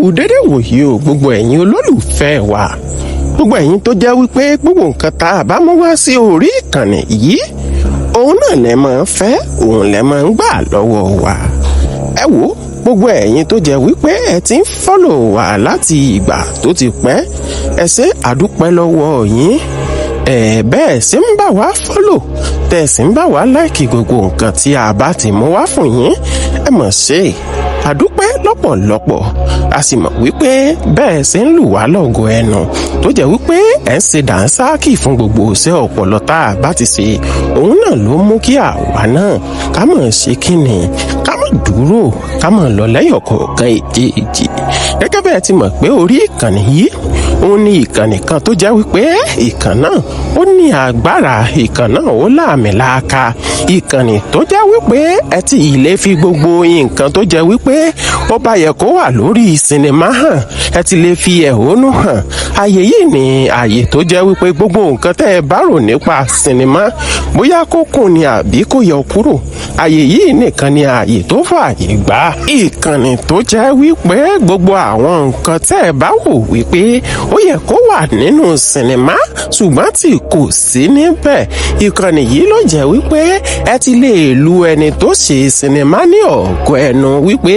Kú dédé wòyí o, gbogbo ẹ̀yin olólùfẹ́ wa, gbogbo ẹ̀yin tó jẹ́ wípé gbogbo nǹkan tá a bá mú wá sí orí ìkànnì yìí, òun náà lẹ máa ń fẹ́, òun lẹ máa ń gbà lọ́wọ́ wa. Ẹ wò, gbogbo ẹ̀yin tó jẹ́ wípé ẹ ti ń follow wa láti ìgbà tó ti pẹ́, ẹ ṣé, àdúpẹ́ lọ́wọ́ yín. Ẹ bẹ́ẹ̀ sì ń bá wa follow, tẹ̀ sì ń bá wa like gbogbo nǹkan tí a bá ti mú wá fún yín, ẹ mọ̀ ṣe, àdúpẹ́ lọ́pọ̀lọpọ̀. A sì mọ̀ wípé bẹ́ẹ̀ ṣe ń lù wá lọ́gọ̀ ẹnu, tó jẹ́ wípé ẹ̀ ń ṣe dànsákì fún gbogbo iṣẹ́ ọpọlọ tá a bá ti ṣe, òun náà ló mú kí àwa náà ká mọ̀ ṣe kíni, ká mọ̀ dúró, ká mọ̀ lọ lẹ́yọ̀ kọ̀ọ̀kan èjèèjì. Gẹ́gẹ́ bẹ́ẹ̀ ti mọ̀ pé orí ìkànnì yìí, òun ní ìkànnì kan tó jẹ́ wípé ìkànnì náà ó ní agbára, ìkànnì náà ó láàmìlaaka, ìkànnì tó jẹ́ wípé ẹ ti lè fi gbogbo nǹkan tó jẹ́ wípé ó bá yẹ kó wà lórí sinimá hàn, ẹ ti lè fi ẹ̀hónú hàn. Ààyè yìí ni ààyè tó jẹ́ wípé gbogbo nǹkan tẹ́ ẹ bá rò nípa sinimá, bóyá kó kùn ni àbí kó yọ kúrò, ààyè yìí nìkan ni ààyè tó fààyè gbà. Ìkànnì tó jẹ́ wípé gbogbo àwọn nǹkan tẹ́ ẹ bá wò wípé ó yẹ kó wà nínú sinimá ṣùgbọ́n tí kò sí níbẹ̀, ìkànnì yìí ló jẹ́ wípé ẹ ti lè lu ẹni tó ṣe sinimá ní ọ̀gọ́ ẹnu wípé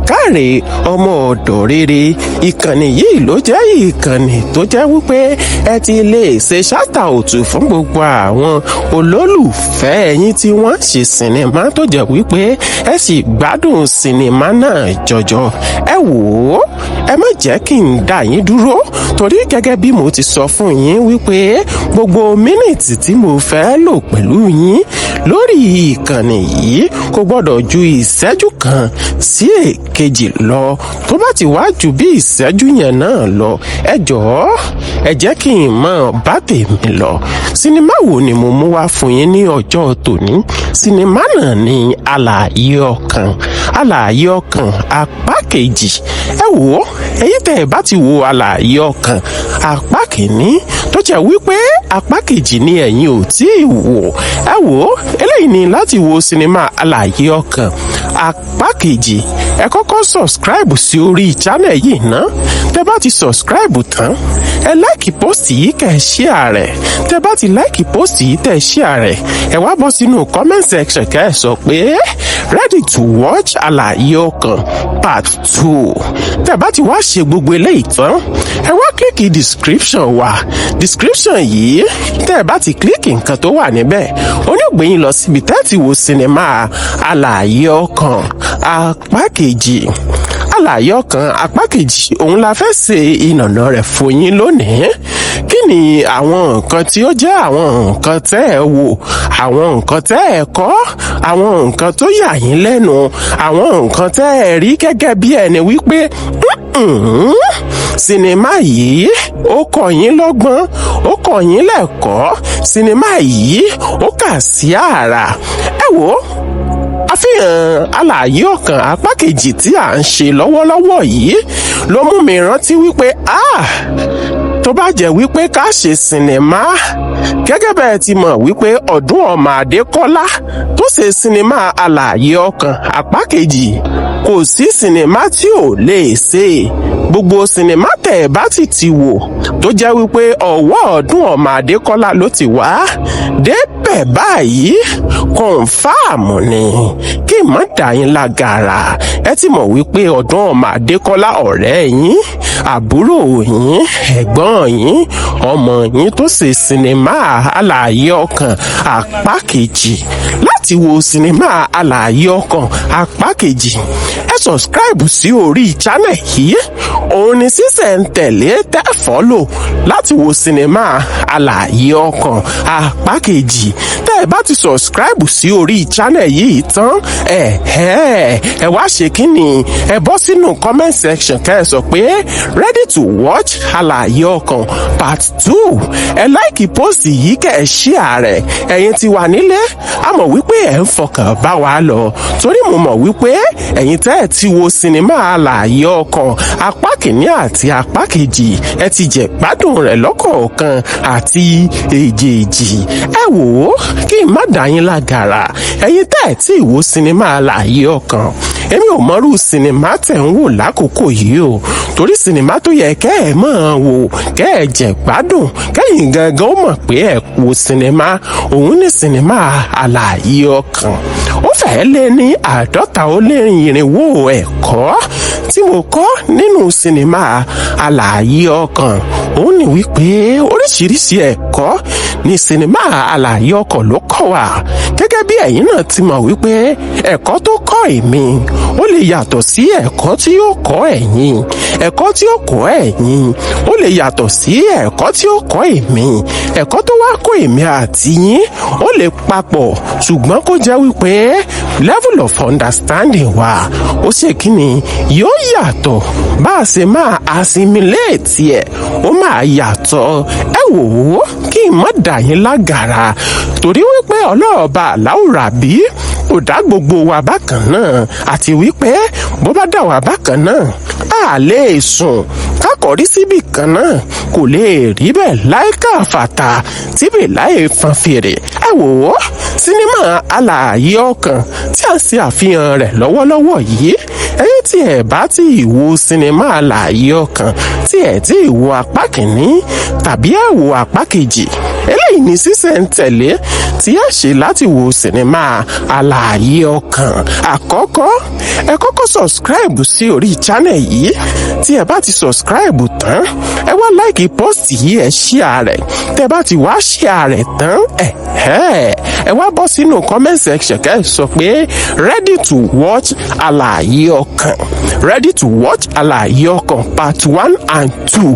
káre, ọmọ ọ̀dọ̀ rere. Ìkànnì yìí ló jẹ́ ìkànnì tó jẹ́ wípé ẹ ti lè ṣe shout out fún gbogbo àwọn olólùfẹ́ yín tí wọ́n ṣe sinimá, tó jẹ́ wípé ẹ sì gbádùn sinimá náà jọjọ. Ẹ wò ó, ẹ má jẹ́ kí n dá yín dúró, torí gẹ́gẹ́ bí mo ti sọ fún yín wípé gbogbo minute tí mo fẹ́ lò pẹ̀lú yín lórí ìkànnì yìí kò gbọ́dọ̀ ju ìṣẹ́jú 1 sí èkejì lọ. Tó bá ti wá ju bí ìṣẹ́jú yẹn náà lọ, ẹ jọ̀ọ́, ẹ jẹ́ kí n mọ̀ bá tèmi lọ. Sinimá wo ni mo mú wá fún yín ní ọjọ́ tòní? Sinimá náà ni Alààyè Ọkàn, Alààyè Ọkàn apá kejì. Ẹ wò ó, èyí tẹ́ ẹ bá ti wo Alààyè Ọkàn apá kìíní, tó jẹ́ wípé apá kejì ni ẹ̀yin ò tí ì wò, ẹ wò ó, eléyìí ni láti wo sinimá Alààyè Ọkàn apá kejì, ẹ kọ́kọ́ subscribe sí orí channel yìí ná. Tẹ́ bá ti subscribe tán, ẹ like post yìí, kẹ́ ẹ share rẹ̀. Tẹ́ bá ti like post yìí, tẹ́ ẹ share rẹ̀, ẹ wá bọ́ sínú comment section, kẹ́ ẹ sọ pé "Ready to watch Alààyè Ọkàn part two". Tẹ́ bá ti wá ṣe gbogbo eléyìí tán, ẹ wá click description wa. Description yìí, tẹ́ ẹ bá ti click nǹkan tó wà níbẹ̀, ó ní yín lọ síbi tẹ́ ti wo sinimá Alààyè Ọkàn apá kejì. Alààyè Ọkàn apá kejì, òun la fẹ́ ṣe ìnànà rẹ̀ fún yín lónìí. Kí ni àwọn nǹkan tí ó jẹ́ àwọn nǹkan tẹ́ ẹ wò, àwọn nǹkan tẹ́ ẹ kọ́, àwọn nǹkan tó yà yín lẹ́nu, àwọn nǹkan tẹ́ ẹ rí gẹ́gẹ́ bí ẹni wípé sinimá yìí ó kọ́ yín lọ́gbọ́n, ó kọ́ yín lẹ́kọ̀ọ́, sinimá yìí ó kà sí àrà? Ẹ wò ó, àfihàn Alààyè Ọkàn apá kejì tí à ń ṣe lọ́wọ́lọ́wọ́ yìí ló mú mi rántí wípé, ah, tó bá jẹ́ wípé ká ṣe sinimá, gẹ́gẹ́ bẹ́ẹ̀ ti mọ̀ wípé Ọdún Ọmọ Adékọ́lá tó ṣe sinimá Alààyè Ọkàn apá kejì, kò sí sinimá tí ò lè ṣe. Gbogbo sinimá tẹ̀ ẹ́ bá sì ti wò tó jẹ́ wípé ọwọ́ Ọdún Ọmọ Adékọ́lá ló ti wá débẹ̀ báyìí, confirm ni. Kí n má dà yín lágara, ẹ ti mọ̀ wípé Ọdún Ọmọ Adékọ́lá, ọ̀rẹ́ yín, àbúrò yín, ẹ̀gbọ́n yín, ọmọ yín tó ṣe sinimá Alààyè Ọkàn apá kejì, láti wo sinimá Alààyè Ọkàn apá kejì, ẹ subscribe sí orí channel yìí. Òun ni sísẹ̀ntẹ̀lé tẹ́ follow láti wo sinimá Alààyè Ọkàn apá kejì. Tẹ́ ẹ bá ti subscribe sí orí channel yìí tán, ẹ ẹ ẹ wá ṣe kínni, ẹ bọ́ sínú comment section, kẹ́ ẹ sọ pé "Ready to watch Alààyè Ọkàn part two". Ẹ like post yìí, kẹ́ ẹ share rẹ̀. Ẹ̀yin ti wà nílé, a mọ̀ wípé ẹ̀ ń fọkàn bá wa lọ, torí mo mọ̀ wípé ẹ̀yin tẹ́ ẹ ti wo sinimá Alààyè Ọkàn apá kìíní àti apá kejì, ẹ ti jẹ gbádùn rẹ̀ lọ́kọ̀ọ̀kan àti èjèèjì. Ẹ wò ó, kí n má dà yín lágara, ẹ̀yin tẹ́ ẹ tí ì wo sinimá Alààyè Ọkàn, Èmi ò mọrú sinimá tẹ̀ ń wò lákòókò yìí o, torí sinimá tó yẹ kẹ́ ẹ̀ máa wò, kẹ́ ẹ̀ jẹ̀ gbádùn, kẹ́yìn gangan ó mọ̀ pé ẹ̀ wo sinimá, òun ní sinimá Àlàyé Ọkàn. Ó fẹ́ẹ́ lé ní 450 ẹ̀kọ́ tí mo kọ́ nínú sinimá Àlàyé Ọkàn. Òun ni wípé oríṣiríṣi ẹ̀kọ́ ní sinimá Àlàyé Ọkàn ló kọ́ wa. Gẹ́gẹ́ bí ẹ̀yin náà ti mọ̀ wípé ẹ̀kọ́ tó kọ́ èmi, ó lè yàtọ̀ sí ẹ̀kọ́ tí yóò kọ́ ẹ̀yin. Ẹ̀kọ́ tí ó kọ́ ẹ̀yin, ó lè yàtọ̀ sí ẹ̀kọ́ tí ó kọ́ èmi. Ẹ̀kọ́ tó wá kọ́ èmi àti yín, ó lè papọ̀, ṣùgbọ́n kó jẹ́ wípé level of understanding wa, ó ṣe kíni, yóò yàtọ̀. Bá a ṣe máa assimilate ẹ̀, ó máa yàtọ̀. Ẹ wò ó, kí n má dà yín lágara, torí wípé ọlọ́ọ̀ba aláwùrà bí kò dá gbogbo wa bákan náà, àti wípé bó bá dà wá bákan náà, a lè sùn kákọ̀rí síbì kan náà, kò lè rí bẹ́ẹ̀ láìka fàtà tíbi láì fan fèrè. Ẹ wò ó, sinimá Àlàyé Ọkàn tí a ṣe àfihàn rẹ̀ lọ́wọ́lọ́wọ́ yìí, ẹ̀yin tí ẹ bá tí ì wo sinimá Àlàyé Ọkàn, tí ẹ tí ì wo apá kìíní tàbí ẹ wo apá kejì, eléyìí ní sísẹ̀ntẹ̀lé tí ẹ ṣe láti wo sinimá Àlàyé Ọkàn. Àkọ́kọ́, ẹ kọ́kọ́ subscribe sí orí channel yìí. Tí ẹ bá ti subscribe tán, ẹ wá like post yìí, ẹ share rẹ̀. Tẹ́ bá ti wá share rẹ̀ tán, ẹ wá bọ́ sínú comment section, kẹ́ ẹ sọ pé "Ready to watch Àlàyé Ọkàn, ready to watch Àlàyé Ọkàn part 1 and 2."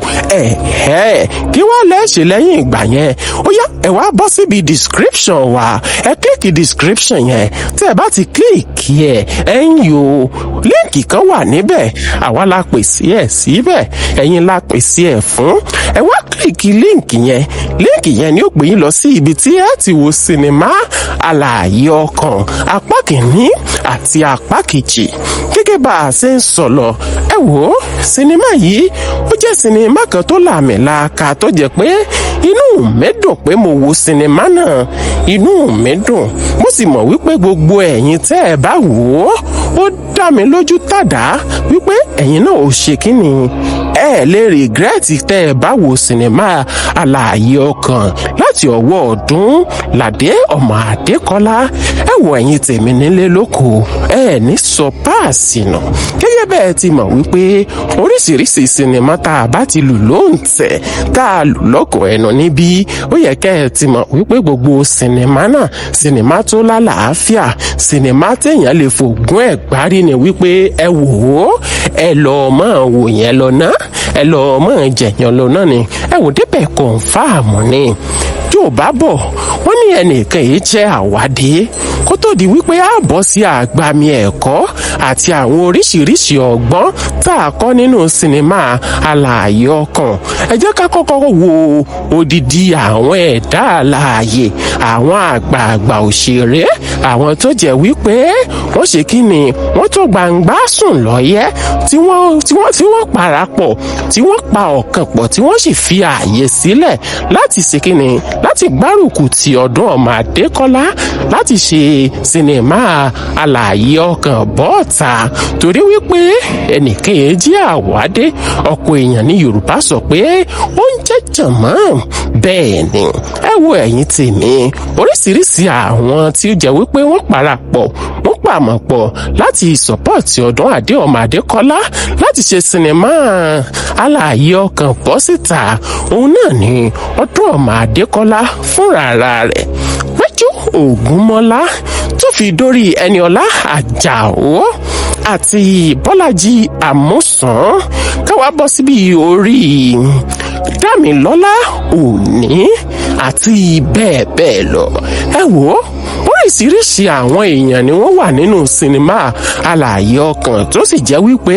Kí wàá lẹ́ẹ̀ṣẹ̀ lẹ́yìn ìgbà yẹn? Ó yá, ẹ wá bọ́ síbi description wa, ẹ click description yẹn. Tẹ́ ẹ bá ti click ẹ, ẹ ń yo link kan wà níbẹ̀. Àwa la pèsè ẹ̀ síbẹ̀, ẹ̀yin la pèsè ẹ̀ fún. Ẹ wá click link yẹn. Link yẹn ni ó gbé yín lọ sí ibi tí ẹ ti wo sinimá Àlàyé Ọkàn apá kìíní àti apá kejì. Gẹ́gẹ́ bá a ṣe ń sọ lọ, ẹ wò ó, sinimá yìí, ó jẹ́ sinimá kan tó làmìlaaka, tó jẹ́ pé inú mi dùn pé mo wo sinimá náà. Inú mi dùn, mo sì mọ̀ wípé gbogbo ẹ̀yin tẹ́ ẹ bá wò ó, ó dá mi lójú tàdá wípé ẹ̀yin náà ò ṣe kíni, ẹ lè regret tẹ́ ẹ bá wo sinimá Àlàyé Ọkàn láti ọwọ́ Ọdún Ládé ọmọ Adékọ́lá. Ẹ wo, ẹ̀yin tèmi nílé lóko, ẹ ní sọ páàsì nà. Gẹ́gẹ́ bẹ́ẹ̀ ti mọ̀ wípé oríṣiríṣi sinimá tá a bá ti lù lóǹtẹ̀, tá a lù lọ́kọ̀ ẹnu níbí, ó yẹ kẹ́ ẹ ti mọ̀ wípé gbogbo sinimá náà, sinimá tó lálàáfíà, sinimá téèyàn lè fògùn ẹ̀ gbárí ni, wípé ẹ wò ó, ẹ lọ́ọ́ máa wò yẹn lọ ná, ẹ lọ́ọ́ máa jẹ̀yàn lọ náà ni. Ẹ wò débẹ̀, confirm ni. Yóò bá bọ̀, wọ́n ní ẹnìkan yìí jẹ́ àwádìí kó tó di wípé a bọ́ sí àgbàmì ẹ̀kọ́ àti àwọn oríṣiríṣi ọgbọ́n tá a kọ́ nínú sinimá Àlàyé Ọkàn. Ẹ jẹ́ ká kọ́kọ́ wo odidi àwọn ẹ̀dá alààyè, àwọn àgbààgbà òṣèré, àwọn tó jẹ́ wípé wọ́n ṣe kí ni, wọ́n tó gbangba sùn lọ́yẹ́, tí wọ́n parapọ̀, tí wọ́n pa ọ̀kan pọ̀, tí wọ́n sì fi ààyè sílẹ̀ láti ṣe kí ni, láti gbárùkù ti Ọdún ọmọ Adékọ́lá láti ṣe sinimá Àlàyé Ọkàn bọ́ọ̀ta, torí wípé ẹnìkan jí àwádé ọ̀pọ̀ èèyàn ní Yorùbá sọ pé ó ń jẹ́ jànmọ́. Bẹ́ẹ̀ ni. Ẹ wo, ẹ̀yin tèmi, oríṣiríṣi àwọn tí ó jẹ́ wípé wọ́n parapọ̀, wọ́n pàmò pọ̀ láti support Ọdún Adé ọmọ Adékọ́lá láti ṣe sinimá Àlàyé Ọkàn bọ́ síta, òun náà ni Ọdún ọmọ Adékọ́lá fúnra rẹ̀, Péjú Ògúnmọ́lá, tó fi dórí Ẹniọlá Àjàó àti Bọ́lájí Àmúsàn, káwá bọ́ síbi orí Dámilọ́lá Òní àti bẹ́ẹ̀ bẹ́ẹ̀ lọ. Ẹ wò ó, oríṣiríṣi àwọn èèyàn ni wọ́n wà nínú sinimá Àlàyé Ọkàn, tó sì jẹ́ wípé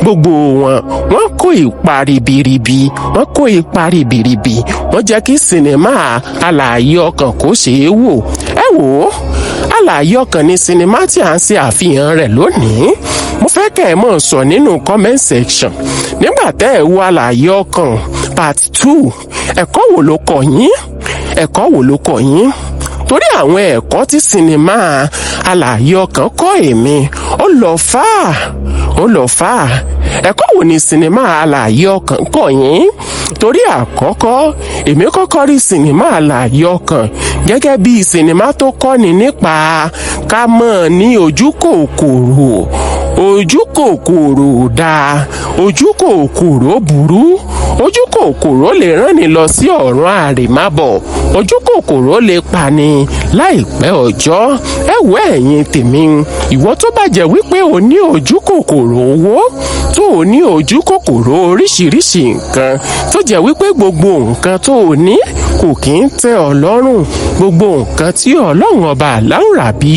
gbogbo wọn, wọ́n kó ipa ribiribi, wọ́n kó ipa ribiribi, wọ́n jẹ́ kí sinimá Àlàyé Ọkàn kó ṣeé wò. Ẹ wò ó, Àlàyé Ọkàn ní sinimá tí à ń ṣe àfihàn rẹ̀ lónìí. Mo fẹ́ kẹ́ ẹ mọ̀ sọ nínú comment section, nígbà tẹ́ ẹ wo Àlàyé Ọkàn part 2, ẹ̀kọ́ wo ló kọ́ yín? Ẹ̀kọ́ wo ló kọ́ yín? Torí Torí àwọn ẹ̀kọ́ tí sinimá Alààyè Ọkàn kọ́ èmi, ó lọ fà á, ó lọ fà á. Ẹ̀kọ́ wo ni sinimá Alààyè Ọkàn kọ́ yín? Torí àkọ́kọ́, èmi kọ́kọ́ rí sinimá Alààyè Ọkàn gẹ́gẹ́ bí sinimá tó kọ́ni nípa ká mọ̀ ní ojú kòkòrò. Ojú kòkòrò dáa, ojú kòkòrò burú, ojú kòkòrò lè rán ni lọ sí ọ̀run àrèmábọ̀, ojú kòkòrò lè pani láìpẹ́ ọjọ́. Ẹ wo, ẹ̀yin tèmi, ìwọ tó bá jẹ́ wípé o ní ojú kòkòrò owó, tó o ní ojú kòkòrò oríṣiríṣi nǹkan, tó jẹ́ wípé gbogbo nǹkan tó o ní kò kí ń tẹ́ ọ lọ́rùn, gbogbo nǹkan tí Ọlọ́run Ọba Àláùràbí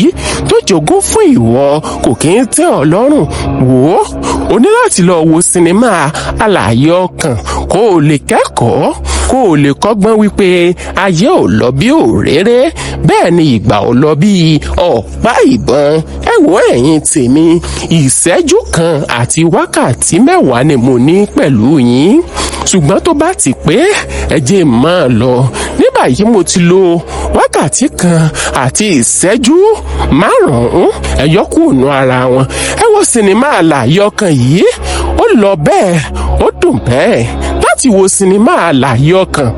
tó jogún fún ìwọ kò kí ń tẹ́ ọ lọ́rùn, wò ó, o ní láti lọ wo sinimá Alààyè Ọkàn kó o lè kẹ́kọ̀ọ́, kó o lè kọ́gbọ́n wípé ayé ò lọ bí òréré, bẹ́ẹ̀ ni ìgbà ò lọ bí ọ̀pá ìbọn. Ẹ wo, ẹ̀yin tèmi, ìṣẹ́jú 1 àti wákàtí 10 ni mo ní pẹ̀lú yín, ṣùgbọ́n tó bá ti pé, ẹ jẹ́ máa lọ. Ní báyìí, mo ti lo wákàtí 1 àti ìṣẹ́jú 5, ẹ̀yọ́ kùnú ara wọn. Ẹ wo, sinimá Àlàyé Ọkàn yìí, ó lọ bẹ́ẹ̀, ó dùn bẹ́ẹ̀ láti wo sinimá Àlàyé Ọkàn.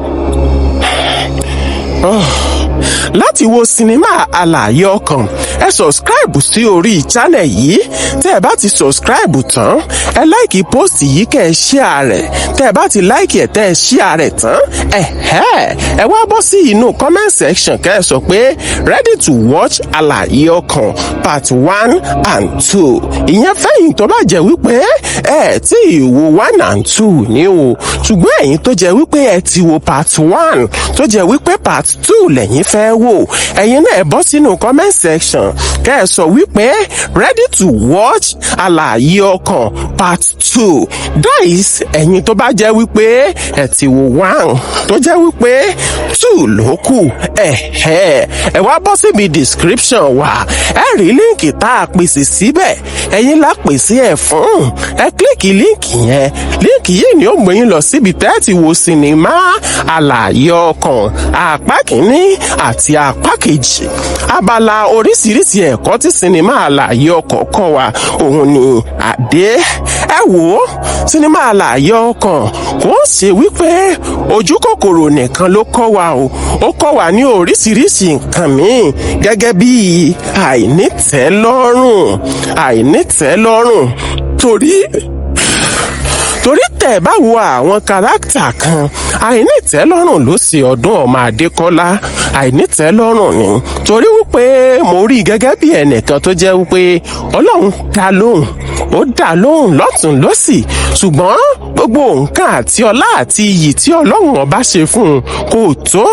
Láti wo sinimá Àlàyé Ọkàn, ẹ subscribe sí orí channel yìí. Tẹ́ ẹ bá ti subscribe tán, ẹ like post yìí, kẹ́ ẹ share rẹ̀. Tẹ́ ẹ bá ti like ẹ̀, tẹ́ ẹ share rẹ̀ tán, ẹ̀hẹ́, ẹ wá bọ́ sí inú comment section, kẹ́ ẹ sọ pé "Ready to watch Àlàyé Ọkàn part 1 and 2". Ìyẹn fẹ́yìn tó bá jẹ́ wípé ẹ tí ì wo 1 and 2 ní o. Ṣùgbọ́n ẹ̀yin tó jẹ́ wípé ẹ ti wo part 1, tó jẹ́ wípé part 2 lẹ́yìn fẹ́ wò, ẹ̀yin náà ẹ bọ́ sínú comment section, kẹ́ ẹ sọ wípé "Ready to watch Àlàyé Ọkàn part 2". That is ẹ̀yin tó bá jẹ́ wípé ẹ ti wo 1, tó jẹ́ wípé 2 ló kù. Ẹ̀hẹ́, ẹ wá bọ́ síbi description wa, ẹ rí link tá a pèsè síbẹ̀. Ẹ̀yin la pèsè ẹ̀ fún. Ẹ click link yẹn. Link yìí ni ó gbé yín lọ síbi tẹ́ ẹ ti wo sinimá Àlàyé Ọkàn apá kìíní àti apá kejì. Abala oríṣiríṣi ẹ̀kọ́ tí sinimá Àlàyé Ọkàn kọ́ wa, òun ni àdé. Ẹ wò ó, sinimá Àlàyé Ọkàn kò ń ṣe wípé ojú kòkòrò nìkan ló kọ́ wa o. Ó kọ́ wa ní oríṣiríṣi nǹkan míì, gẹ́gẹ́ bí àìnítẹ́lọ́rùn, àìnítẹ́lọ́rùn. Torí tẹ̀ bá wo àwọn character kan, àìnítẹ́lọ́rùn ló ṣe Ọdún ọmọ Adékọ́lá. Àìnítẹ́lọ́rùn ni, torí wípé mo rí i gẹ́gẹ́ bí ẹnìkan tó jẹ́ wípé Ọlọ́run dá lóhùn, ó dá lóhùn lọ́tún lọ́sì, ṣùgbọ́n gbogbo nǹkan àti ọlá àti iyì tí Ọlọ́run Ọba ṣe fún un kò tó.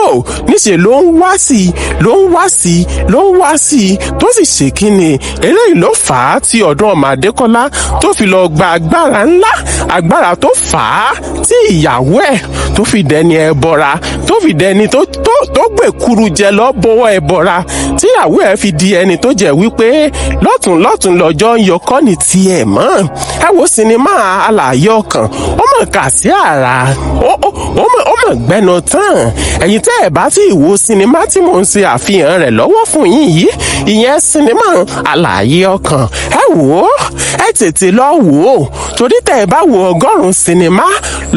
Níṣẹ́ ló ń wá sí i, ló ń wá sí i, ló ń wá sí i, tó sì ṣe kíni. Eléyìí ló fà á tí Ọdún ọmọ Adékọ́lá tó fi lọ gba agbára ńlá, agbára tó fà á tí ìyàwó ẹ̀ tó fi dẹni ẹbọra, tó fi dẹni tó gbèkuru jẹ lọ bọ́wọ́ ẹbọra, tíyàwó ẹ̀ fi di ẹni tó jẹ́ wípé lọ́tún lọ́tún lọ́jọ́ ń yọkọ́ ní tiẹ̀ mọ́. Ẹ wo, sinimá Alààyè Ọkàn, ó mọ̀ kà sí àrà, ó mọ̀ gbẹnu tán. Ẹ̀yin tẹ́ ẹ̀ bá tí ì wo sinimá tí mò ń ṣe àfihàn rẹ̀ lọ́wọ́ fún yín yìí, ìyẹn sinimá Alààyè Ọkàn, ẹ wò ó, ẹ tètè lọ wò ó, torí tẹ́ ẹ bá wo 100 sinimá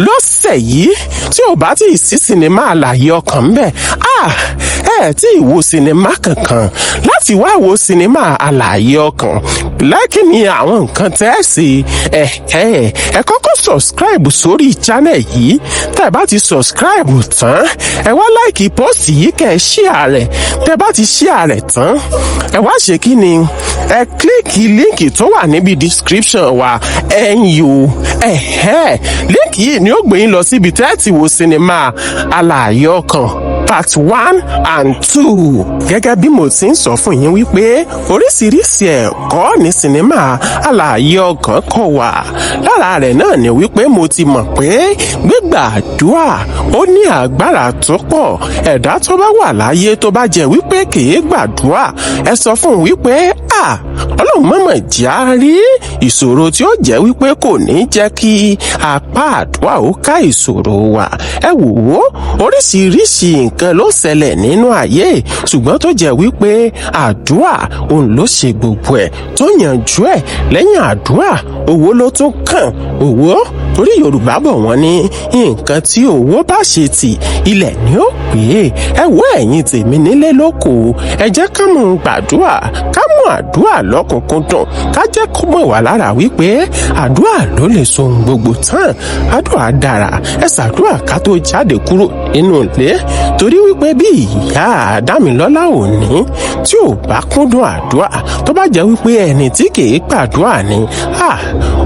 lọ́sẹ̀ yìí, tí ò bá tí ì sí sinimá Alààyè Ọkàn ń bẹ̀, ah, ẹ tí ì wo sinimá kankan. Láti wá wo sinimá Alààyè Ọkàn, lẹ́kì ni àwọn nǹkan tẹ́ ẹ ṣe. Ẹ ẹ kọ́kọ́ subscribe sórí channel yìí. Tẹ́ ẹ bá ti subscribe tán, ẹ wá like post yìí, kẹ́ ẹ share rẹ̀. Tẹ́ ẹ bá ti share rẹ̀ tán, ẹ wá ṣe kí ni? Ẹ click link tó wà níbi description wa nu. Ẹ̀hẹ́, link yìí ni ó gbé yín lọ síbi tẹ́ ẹ ti wo sinimá Alààyè Ọkàn part 1 and 2. Gẹ́gẹ́ bí mo ti ń sọ fún yín wípé oríṣiríṣi ẹ̀kọ́ ní sinimá Alààyè Ọkàn kọ́ wa, lára rẹ̀ náà ni wípé mo ti mọ̀ pé gbígbàdúrà, ó ní agbára tó pọ̀. Ẹ̀dá tó bá wà láyé tó bá jẹ́ wípé kìí gbàdúrà, ẹ sọ fún un wípé Ọlọ́run mọ̀mọ̀ jẹ́ á rí ìṣòro tí ó jẹ́ wípé kò ní jẹ́ kí apá àdúrà ó ká ìṣòro wa. Ẹ wò ó, oríṣiríṣi nǹkan ló ṣẹlẹ̀ nínú ayé, ṣùgbọ́n tó jẹ́ wípé àdúrà òun ló ṣe gbogbo ẹ̀ tó yanjú ẹ̀. Lẹ́yìn àdúrà, owó ló tún kàn. Owó, torí Yorùbá bọ̀, wọ́n ní nǹkan tí owó bá ṣe tì, ilẹ̀ ni ó pè é. Ẹ wo, ẹ̀yin tèmi nílé lóko, ẹ jẹ́ ká mú gbàdúrà, ká mú àdúrà lọ́kùnkúndùn, ká jẹ́ kó mọ̀ wá lára wípé àdúrà ló lè so ohun gbogbo tán. Àdúrà dára, ẹ ṣàdúrà ká tó jáde kúrò nínú ilé, torí wípé bí ìyá Dámilọ́lá òní tí ò bá kúndùn àdúrà, tó bá jẹ́ wípé ẹni tí kìí gbàdúrà ni,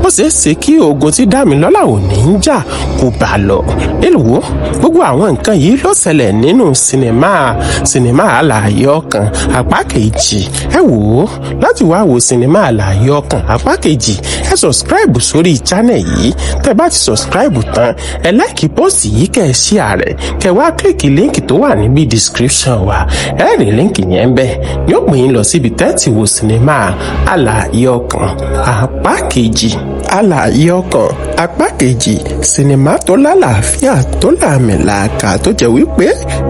ó ṣeé ṣe kí ogun tí Dámilọ́lá òní ń jà kó bá lọ. Èlùwọ́, gbogbo àwọn nǹkan yìí ló ṣẹlẹ̀ nínú sinimá Àlàyé Ọkàn apá kejì. Ẹ wò ó, láti wá wo sinimá Àlàyé Ọkàn apá kejì, ẹ subscribe sórí channel yìí. Tẹ́ bá ti subscribe tán, ẹ like post yìí, kẹ́ ẹ share rẹ̀, kẹ́ wá click link tó wà níbi description wa. Ẹ rí link yẹn bẹ́ẹ̀, yóò pè yín lọ síbi tẹ́tì wo sinimá Àlàyé Ọkàn apá kejì. Àlàyé Ọkàn apá kejì, sinimá tó lálàáfíà, tó làmìlàaka, tó jẹ́ wípé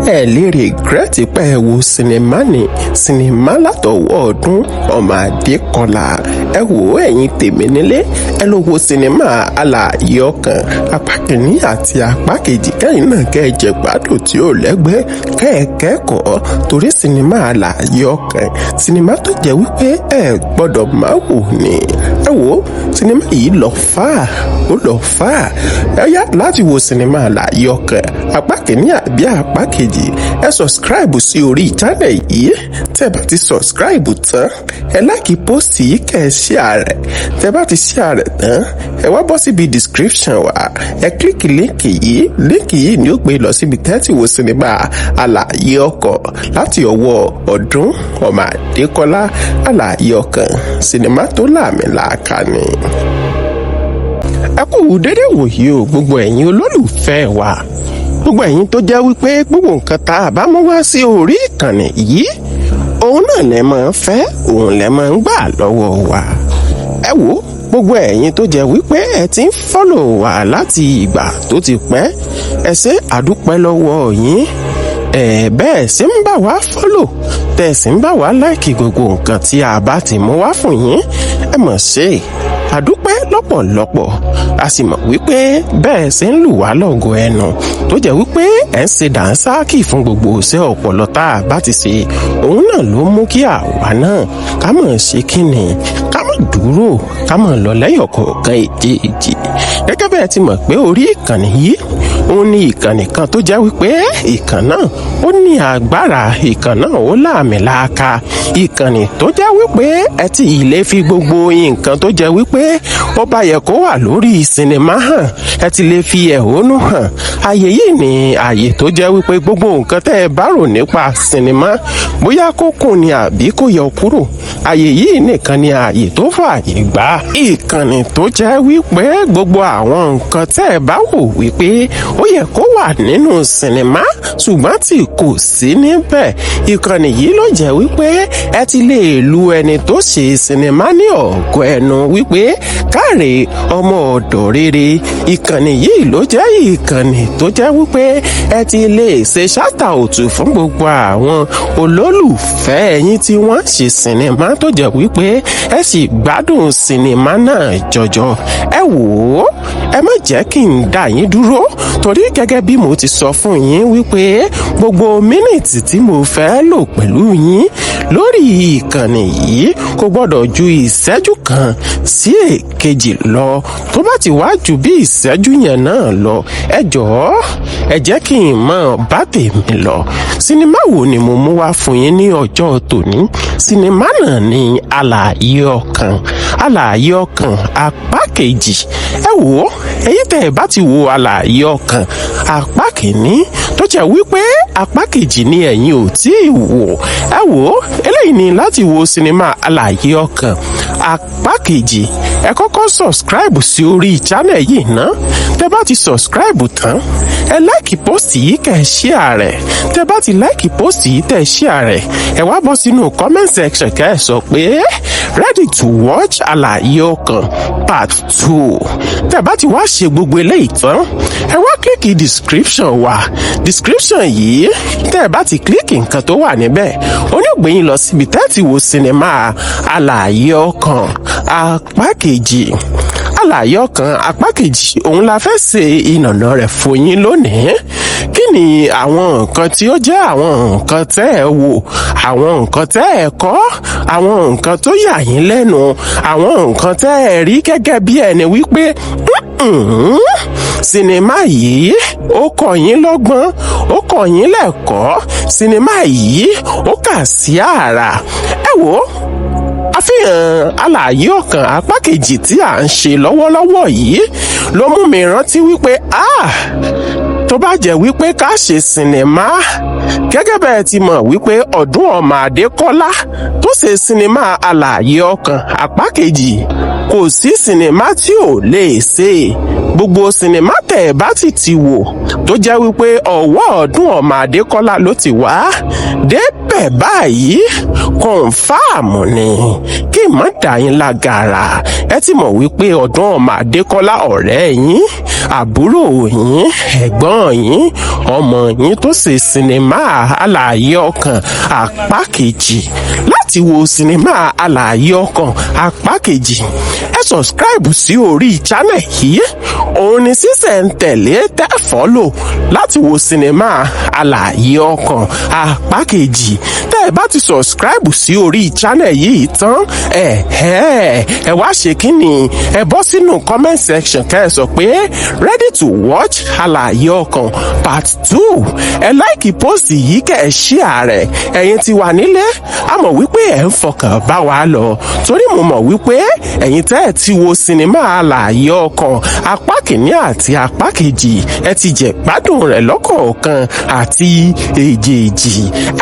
ẹ lè regret pé ẹ wo sinimá ni, sinimá látọwọ́ Ọdún Ọmọ Adékọlá. Ẹ wò ó, ẹ̀yin tèmi nílé, ẹ lọ wo sinimá Àlàyé Ọkàn apá kìíní àti apá kejì, kẹ́yìn náà kẹ́ ẹ jẹ gbádùn tí ó lẹ́gbẹ́, kẹ́ ẹ kẹ́kọ̀ọ́, torí sinimá Àlàyé Ọkàn, sinimá tó jẹ́ wípé ẹ gbọ́dọ̀ má wò ni. Ẹ wò ó, sinimá yìí lọ fà á, ó lọ fà á. Ẹ yá láti wo sinimá Àlàyé Ọkàn apá kìíní àbí apá kejì, ẹ subscribe sí orí channel yìí. Tẹ́ bá ti subscribe tán, ẹ like post yìí, kẹ́ ẹ share rẹ̀. Tẹ́ bá ti share rẹ̀ tán, ẹ wá bọ́ síbi description wa, ẹ click link yìí. Link yìí ni ó gbé lọ síbi tẹ́tì wo sinimá Àlàyé Ọkàn láti ọwọ́ Ọdún Ọmọ Adékọ́lá. Àlàyé Ọkàn, sinimá tó làmìlàaka ni. Ẹ kú dédé wòye o, gbogbo ẹ̀yin olólùfẹ́ wa, gbogbo ẹ̀yin tó jẹ́ wípé gbogbo nǹkan tá a bá mú wá sí orí ìkànnì yìí, òun náà lẹ máa ń fẹ́, òun lẹ máa ń gbà lọ́wọ́ wa. Ẹ wò, gbogbo ẹ̀yin tó jẹ́ wípé ẹ ti ń follow wa láti ìgbà tó ti pẹ́, ẹ ṣé, àdúpẹ́ lọ́wọ́ yín. Ẹ bẹ́ẹ̀ sì ń bá wa follow, tẹ̀ sì ń bá wa like gbogbo nǹkan tí a bá ti mú wá fún yín, ẹ mọ̀ ṣe, àdúpẹ́ lọ́pọ̀lọpọ̀. A sì mọ̀ wípé bẹ́ẹ̀ ṣe ń lù wá lọ́gọ̀ ẹnu, tó jẹ́ wípé ẹ̀ ń ṣe dànsákì fún gbogbo iṣẹ́ ọpọlọ tá a bá ti ṣe, òun náà ló mú kí àwa náà ká mọ̀ ṣe kíni, ká mọ̀ dúró, ká mọ̀ lọ lẹ́yọ̀ kọ̀ọ̀kan èjèèjì. Gẹ́gẹ́ bẹ́ẹ̀ ti mọ̀ pé orí ìkànnì yìí, òun ní ìkànnì kan tó jẹ́ wípé ìkànnì náà ó ní agbára, ìkànnì náà ó láàmìlaaka, ìkànnì tó jẹ́ wípé ẹ ti lè fi gbogbo nǹkan tó jẹ́ wípé ó bá yẹ kó wà lórí sinimá hàn, ẹ ti lè fi ẹ̀hónú hàn. Ààyè yìí ni ààyè tó jẹ́ wípé gbogbo nǹkan tẹ́ ẹ bá rò nípa sinimá, bóyá kó kùn ni àbí kó yọ kúrò, ààyè yìí nìkan ni ààyè tó fààyè gbà. Ìkànnì tó jẹ́ wípé gbogbo àwọn nǹkan tẹ́ ẹ bá wò wípé ó yẹ kó wà nínú sinimá ṣùgbọ́n tí kò sí níbẹ̀, ìkànnì yìí ló jẹ́ wípé ẹ ti lè lu ẹni tó ṣe sinimá ní ọ̀gọ́ ẹnu wípé káre, ọmọ ọ̀dọ̀ rere. Ìkànnì yìí ló jẹ́ ìkànnì tó jẹ́ wípé ẹ ti lè ṣe shout out fún gbogbo àwọn olólùfẹ́ ẹ̀yin tí wọ́n ṣe sinimá, tó jẹ́ wípé ẹ sì gbádùn sinimá náà jọjọ. Ẹ wò ó, ẹ má jẹ́ kí n dá yín dúró, torí gẹ́gẹ́ bí mo ti sọ fún yín wípé gbogbo minute tí mo fẹ́ lò pẹ̀lú yín lórí ìkànnì yìí kò gbọ́dọ̀ ju ìṣẹ́jú kan sí èkejì lọ. Tó bá ti wá ju bí ìṣẹ́jú yẹn náà lọ, ẹ jọ̀ọ́, ẹ jẹ́ kí n mọ̀ bá tèmi lọ. Sinimá wo ni mo mú wá fún yín ní ọjọ́ tòní? Sinimá náà ni Àlàyé Ọkàn, Àlàyé Ọkàn apá kejì. Ẹ wò ó, èyí tẹ́ ẹ bá ti wo Àlàyé Ọkàn apá kìíní, tó jẹ́ wípé apá kejì ni ẹ̀yin ò tí ì wò, ẹ wò ó, eléyìí ni láti wo sinimá Àlàyé Ọkàn apá kejì, ẹ kọ́kọ́ subscribe sí orí channel yìí ná. Tẹ́ bá ti subscribe tán, ẹ like post yìí, kẹ́ ẹ share rẹ̀. Tẹ́ bá ti like post yìí, tẹ́ ẹ share rẹ̀, ẹ wá bọ́ sínú comment section, kẹ́ ẹ sọ pé Ready to watch Àlàyé Ọkàn part two. Tẹ́ bá ti wá ṣe gbogbo eléyìí tán, ẹ wá click description wa. Description yìí, tẹ́ bá ti click nǹkan tó wà níbẹ̀, ó ní gbé yín lọ síbi tẹ́ ti wo sinimá Àlàyé Ọkàn apá kejì. Àlàyé Ọkàn apá kejì, òun la fẹ́ ṣe ìnànà rẹ̀ fún yín lónìí. Kí ni àwọn nǹkan tí ó jẹ́ àwọn nǹkan tẹ́ ẹ wò, àwọn nǹkan tẹ́ ẹ kọ́, àwọn nǹkan tó yà yín lẹ́nu, àwọn nǹkan tẹ́ ẹ rí gẹ́gẹ́ bí ẹni wípé sinimá yìí ó kọ́ yín lọ́gbọ́n, ó kọ́ yín lẹ́kọ̀ọ́, sinimá yìí ó kà sí àrà? Ẹ wò ó, àfihàn Àlàyé Ọkàn apá kejì tí à ń ṣe lọ́wọ́lọ́wọ́ yìí ló mú mi rántí wípé, ah, tó bá jẹ́ wípé ká ṣe sinimá, gẹ́gẹ́ bẹ́ẹ̀ ti mọ̀ wípé ọdún ọmọ Adékọ́lá tó ṣe sinimá Àlàyé Ọkàn apá kejì, kò sí sinimá tí ò lè ṣe. Gbogbo sinimá tẹ̀ ẹ́ bá sì ti wò tó jẹ́ wípé ọwọ́ ọdún ọmọ Adékọ́lá ló ti wá débẹ̀ báyìí, confirm ni. Kí n má dà yín lágara, ẹ ti mọ̀ wípé ọdún ọmọ Adékọ́lá, ọ̀rẹ́ yín, àbúrò yín, ẹ̀gbọ́n yín, ọmọ yín tó ṣe sinimá Àlàyé Ọkàn apá kejì. Láti wo sinimá Àlàyé Ọkàn apá kejì, ẹ subscribe sí orí channel yìí. Òun ni sísẹ̀ntẹ̀lé tẹ́ follow láti wo sinimá Àlàyé Ọkàn apá kejì. Tẹ́ ẹ bá ti subscribe sí orí channel yìí tán, ẹ ẹ ẹ wá ṣe kí ni? Ẹ bọ́ sínú comment section, kẹ́ ẹ sọ pé "Ready to watch Àlàyé Ọkàn part two". Ẹ like post yìí, kẹ́ ẹ share rẹ̀. Ẹ̀yin ti wà nílé, a mọ̀ wípé ẹ̀ ń fọkàn bá wa lọ, torí mo mọ̀ wípé ẹ̀yin tẹ́ ẹ ti wo sinimá Àlàyé Ọkàn apá kìíní àti apá kejì, ẹ ti jẹ gbádùn rẹ̀ lọ́kọ̀ọ̀kan àti èjèèjì.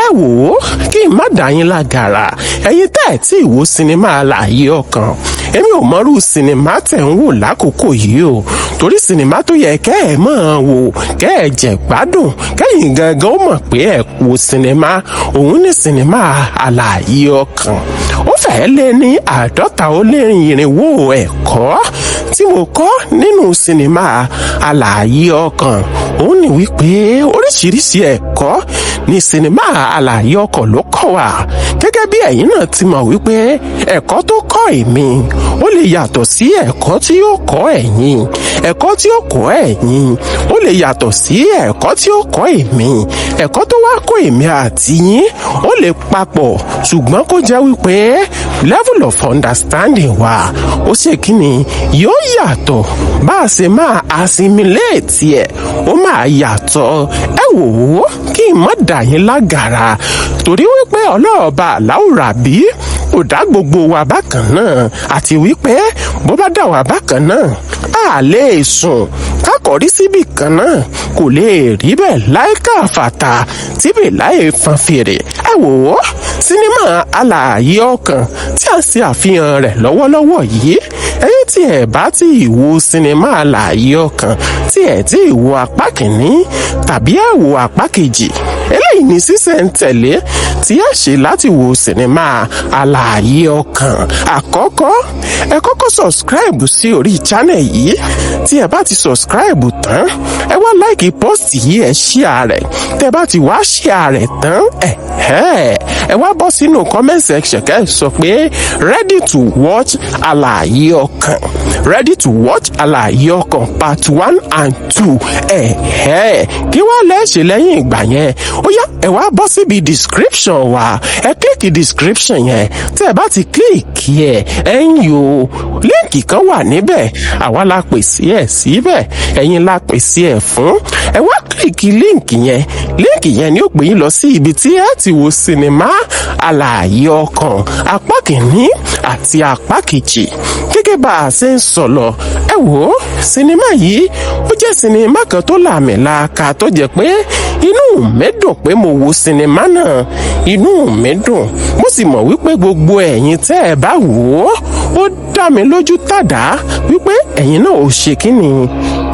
Ẹ wò ó, kí n má dà yín lágara, ẹ̀yin tẹ́ ẹ tí ì wo sinimá Àlàyé Ọkàn, èmi ò mọrú sinimá tẹ̀ ń wò lákòókò yìí o, torí sinimá tó yẹ kẹ́ ẹ máa wò, kẹ́ ẹ jẹ gbádùn, kẹ́yìn gangan ó mọ̀ pé ẹ wo sinimá, òun ní sinimá Àlàyé Ọkàn. Ó fẹ́ẹ́ lé ní 450 ẹ̀kọ́ tí mo kọ́ nínú sinimá Àlàyé Ọkàn. Òun ni wípé oríṣiríṣi ẹ̀kọ́ ní sinimá Àlàyé Ọkàn ló kọ́ wa. Gẹ́gẹ́ bí ẹ̀yin náà ti mọ̀ wípé ẹ̀kọ́ tó kọ́ èmi, ó lè yàtọ̀ sí ẹ̀kọ́ tí yóò kọ́ ẹ̀yin. Ẹ̀kọ́ tí ó kọ́ ẹ̀yin, ó lè yàtọ̀ sí ẹ̀kọ́ tí ó kọ́ èmi. Ẹ̀kọ́ tó wá kọ́ èmi àti yín, ó lè papọ̀, ṣùgbọ́n kó jẹ́ wípé level of understanding wa, ó ṣe kí ni, yóò yàtọ̀. Bá a ṣe máa assimilate ẹ̀, ó máa yàtọ̀. Ẹ wò ó, kí n má dà yín lágara, torí wípé ọlọ́ọ̀ba aláwùrà bí kò dá gbogbo wa bákan náà, àti wípé bó bá dá wa bákan náà, a lè sùn kákọ̀rí síbì kan náà. Kò lè rí bẹ́ẹ̀ láìka fàtà tíbi láì fan fèrè. Ẹ wò ó, sinimá Àlàyé Ọkàn tí a ṣe àfihàn rẹ̀ lọ́wọ́lọ́wọ́ yìí, ẹ̀yin tí ẹ bá tí ì wo sinimá Àlàyé Ọkàn, tí ẹ tí ì wo apá kìíní tàbí ẹ wo apá kejì, eléyìí ní sísẹ̀ntẹ̀lé tí ẹ ṣe láti wo sinimá Àlàyé Ọkàn. Àkọ́kọ́, ẹ kọ́kọ́ subscribe sí orí channel yìí. Tí ẹ bá ti subscribe tán, ẹ wá like post yìí, ẹ share rẹ̀. Tẹ bá ti wá share rẹ̀ tán, ẹ ẹ wá bọ́ sínú comment section, kẹ́ ẹ sọ pé "Ready to watch Àlàyé Ọkàn", "Ready to watch Àlàyé Ọkàn part one and two". Ẹ ẹ kí wàá lẹ́ẹ̀ṣẹ̀ lẹ́yìn ìgbà yẹn? Ó yá, ẹ wá bọ́ síbi description wa, ẹ click description yẹn. Tẹ́ ẹ bá ti click ẹ, ẹ ń yo link kan wà níbẹ̀. Àwa la pèsè ẹ̀ síbẹ̀, ẹ̀yin la pèsè ẹ̀ fún. Ẹ wá click link yẹn. Link yẹn ni ó gbé yín lọ sí ibi tí ẹ ti wo sinimá Àlàyé Ọkàn apá kìíní àti apá kejì. Gẹ́gẹ́ bá a ṣe ń sọ lọ, ẹ wò ó, sinimá yìí, ó jẹ́ sinimá kan tó làmìlaaka, tó jẹ́ pé inú mi dùn pé mo wo sinimá náà. Inú mi dùn, mo sì mọ̀ wípé gbogbo ẹ̀yin tẹ́ ẹ bá wò ó, ó dá mi lójú tàdá wípé ẹ̀yin náà ò ṣe kí ni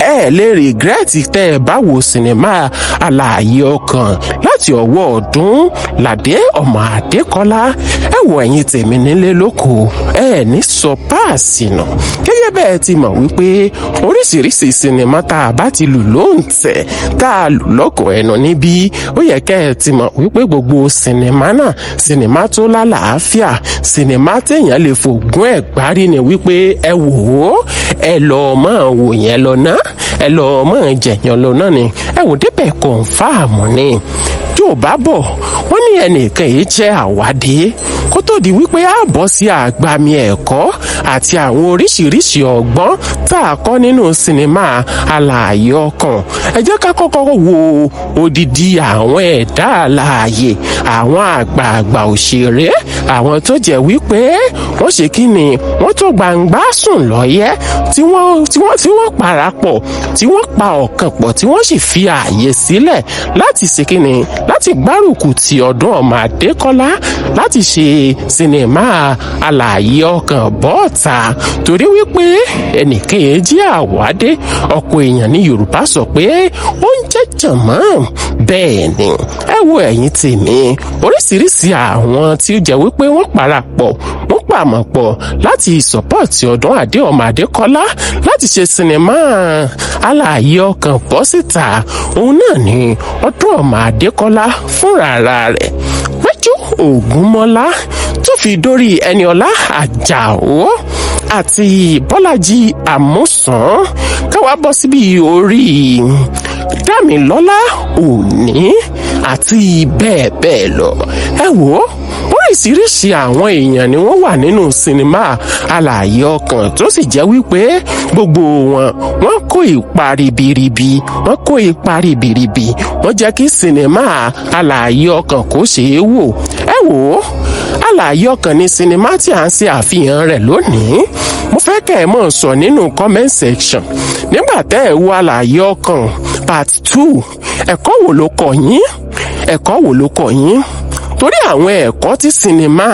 ẹ Ẹ lè regret tẹ́ ẹ bá wo sinimá Alààyè Ọkàn láti ọwọ́ Ọdúnládé ọmọ Adékọ́lá. Ẹ wo, ẹ̀yin tèmi nílé lóko, ẹ ní sọ páàsì nù. Gẹ́gẹ́ bẹ́ẹ̀ ti mọ̀ wípé oríṣiríṣi sinimá tá a bá ti lù lóǹtẹ̀, tá a lù lọ́kọ̀ ẹnu níbí, ó yẹ kẹ́ ẹ ti mọ̀ wípé gbogbo sinimá náà, sinimá tó lálàáfíà, sinimá téèyàn lè fògùn ẹ̀ gbárí ni wípé ẹ wò ó, ẹ lọ́ọ́ mọ̀ wò yẹn lọ ná, ẹ lọ́ọ́ mọ̀ jẹ̀yàn lọ náà ni. Ẹ wò débẹ̀, confirm ni. Yóò bá bọ̀, wọ́n ní ẹnìkan yìí jẹ́ àwádìí kó tó di wípé a bọ́ sí àgbàmì ẹ̀kọ́ àti àwọn oríṣiríṣi ọgbọ́n tá a kọ́ nínú sinimá Alààyè Ọkàn. Ẹ jẹ́ ká kọ́kọ́ wo odidi àwọn ẹ̀dá alààyè, àwọn àgbààgbà òṣèré, àwọn tó jẹ́ wípé wọ́n ṣe kí ni, wọ́n tó gbangba sùn lọ́yẹ́, tí wọ́n parapọ̀, tí wọ́n pa ọ̀kan pọ̀, tí wọ́n sì fi ààyè sílẹ̀ láti ṣe kí ni, láti gbárùkù ti Ọdún ọmọ Adékọ́lá láti ṣe sinimá Alààyè Ọkàn bọ́ọ̀ta, torí wípé ẹnìkan jí àwádé ọ̀pọ̀ èèyàn ní Yorùbá sọ pé ó ń jẹ́ jànmọ́. Bẹ́ẹ̀ ni. Ẹ wo, ẹ̀yin tèmi, oríṣiríṣi àwọn tí ó jẹ́ wípé wọ́n parapọ̀, wọ́n pàmò pọ̀ láti support Ọdúnládé ọmọ Adékọ́lá láti ṣe sinimá Alààyè Ọkàn bọ́ síta, òun náà ni Ọdún ọmọ Adékọ́lá fúnra rẹ̀, Péjú Ògúnmọ́lá, tó fi dórí Ẹniọlá Àjàó àti Bọ́lájí Àmúsàn, káwá bọ́ síbi orí Dámilọ́lá Òní àti bẹ́ẹ̀ bẹ́ẹ̀ lọ. Ẹ wò ó, oríṣiríṣi àwọn èèyàn ni wọ́n wà nínú sinimá Alààyè Ọkàn, tó sì jẹ́ wípé gbogbo wọn, wọ́n kó ipa ribiribi, wọ́n kó ipa ribiribi, wọ́n jẹ́ kí sinimá Alààyè Ọkàn kó ṣeé wò. Ẹ wò ó, Alààyè Ọkàn ní sinimá tí à ń ṣe àfihàn rẹ̀ lónìí. Mo fẹ́ kẹ́ ẹ mọ̀ sọ nínú comment section, nígbà tẹ́ ẹ wo Alààyè Ọkàn part 2, ẹ̀kọ́ wo ló kọ́ yín? Ẹ̀kọ́ wo ló kọ́ yín? Torí àwọn ẹ̀kọ́ tí sinimá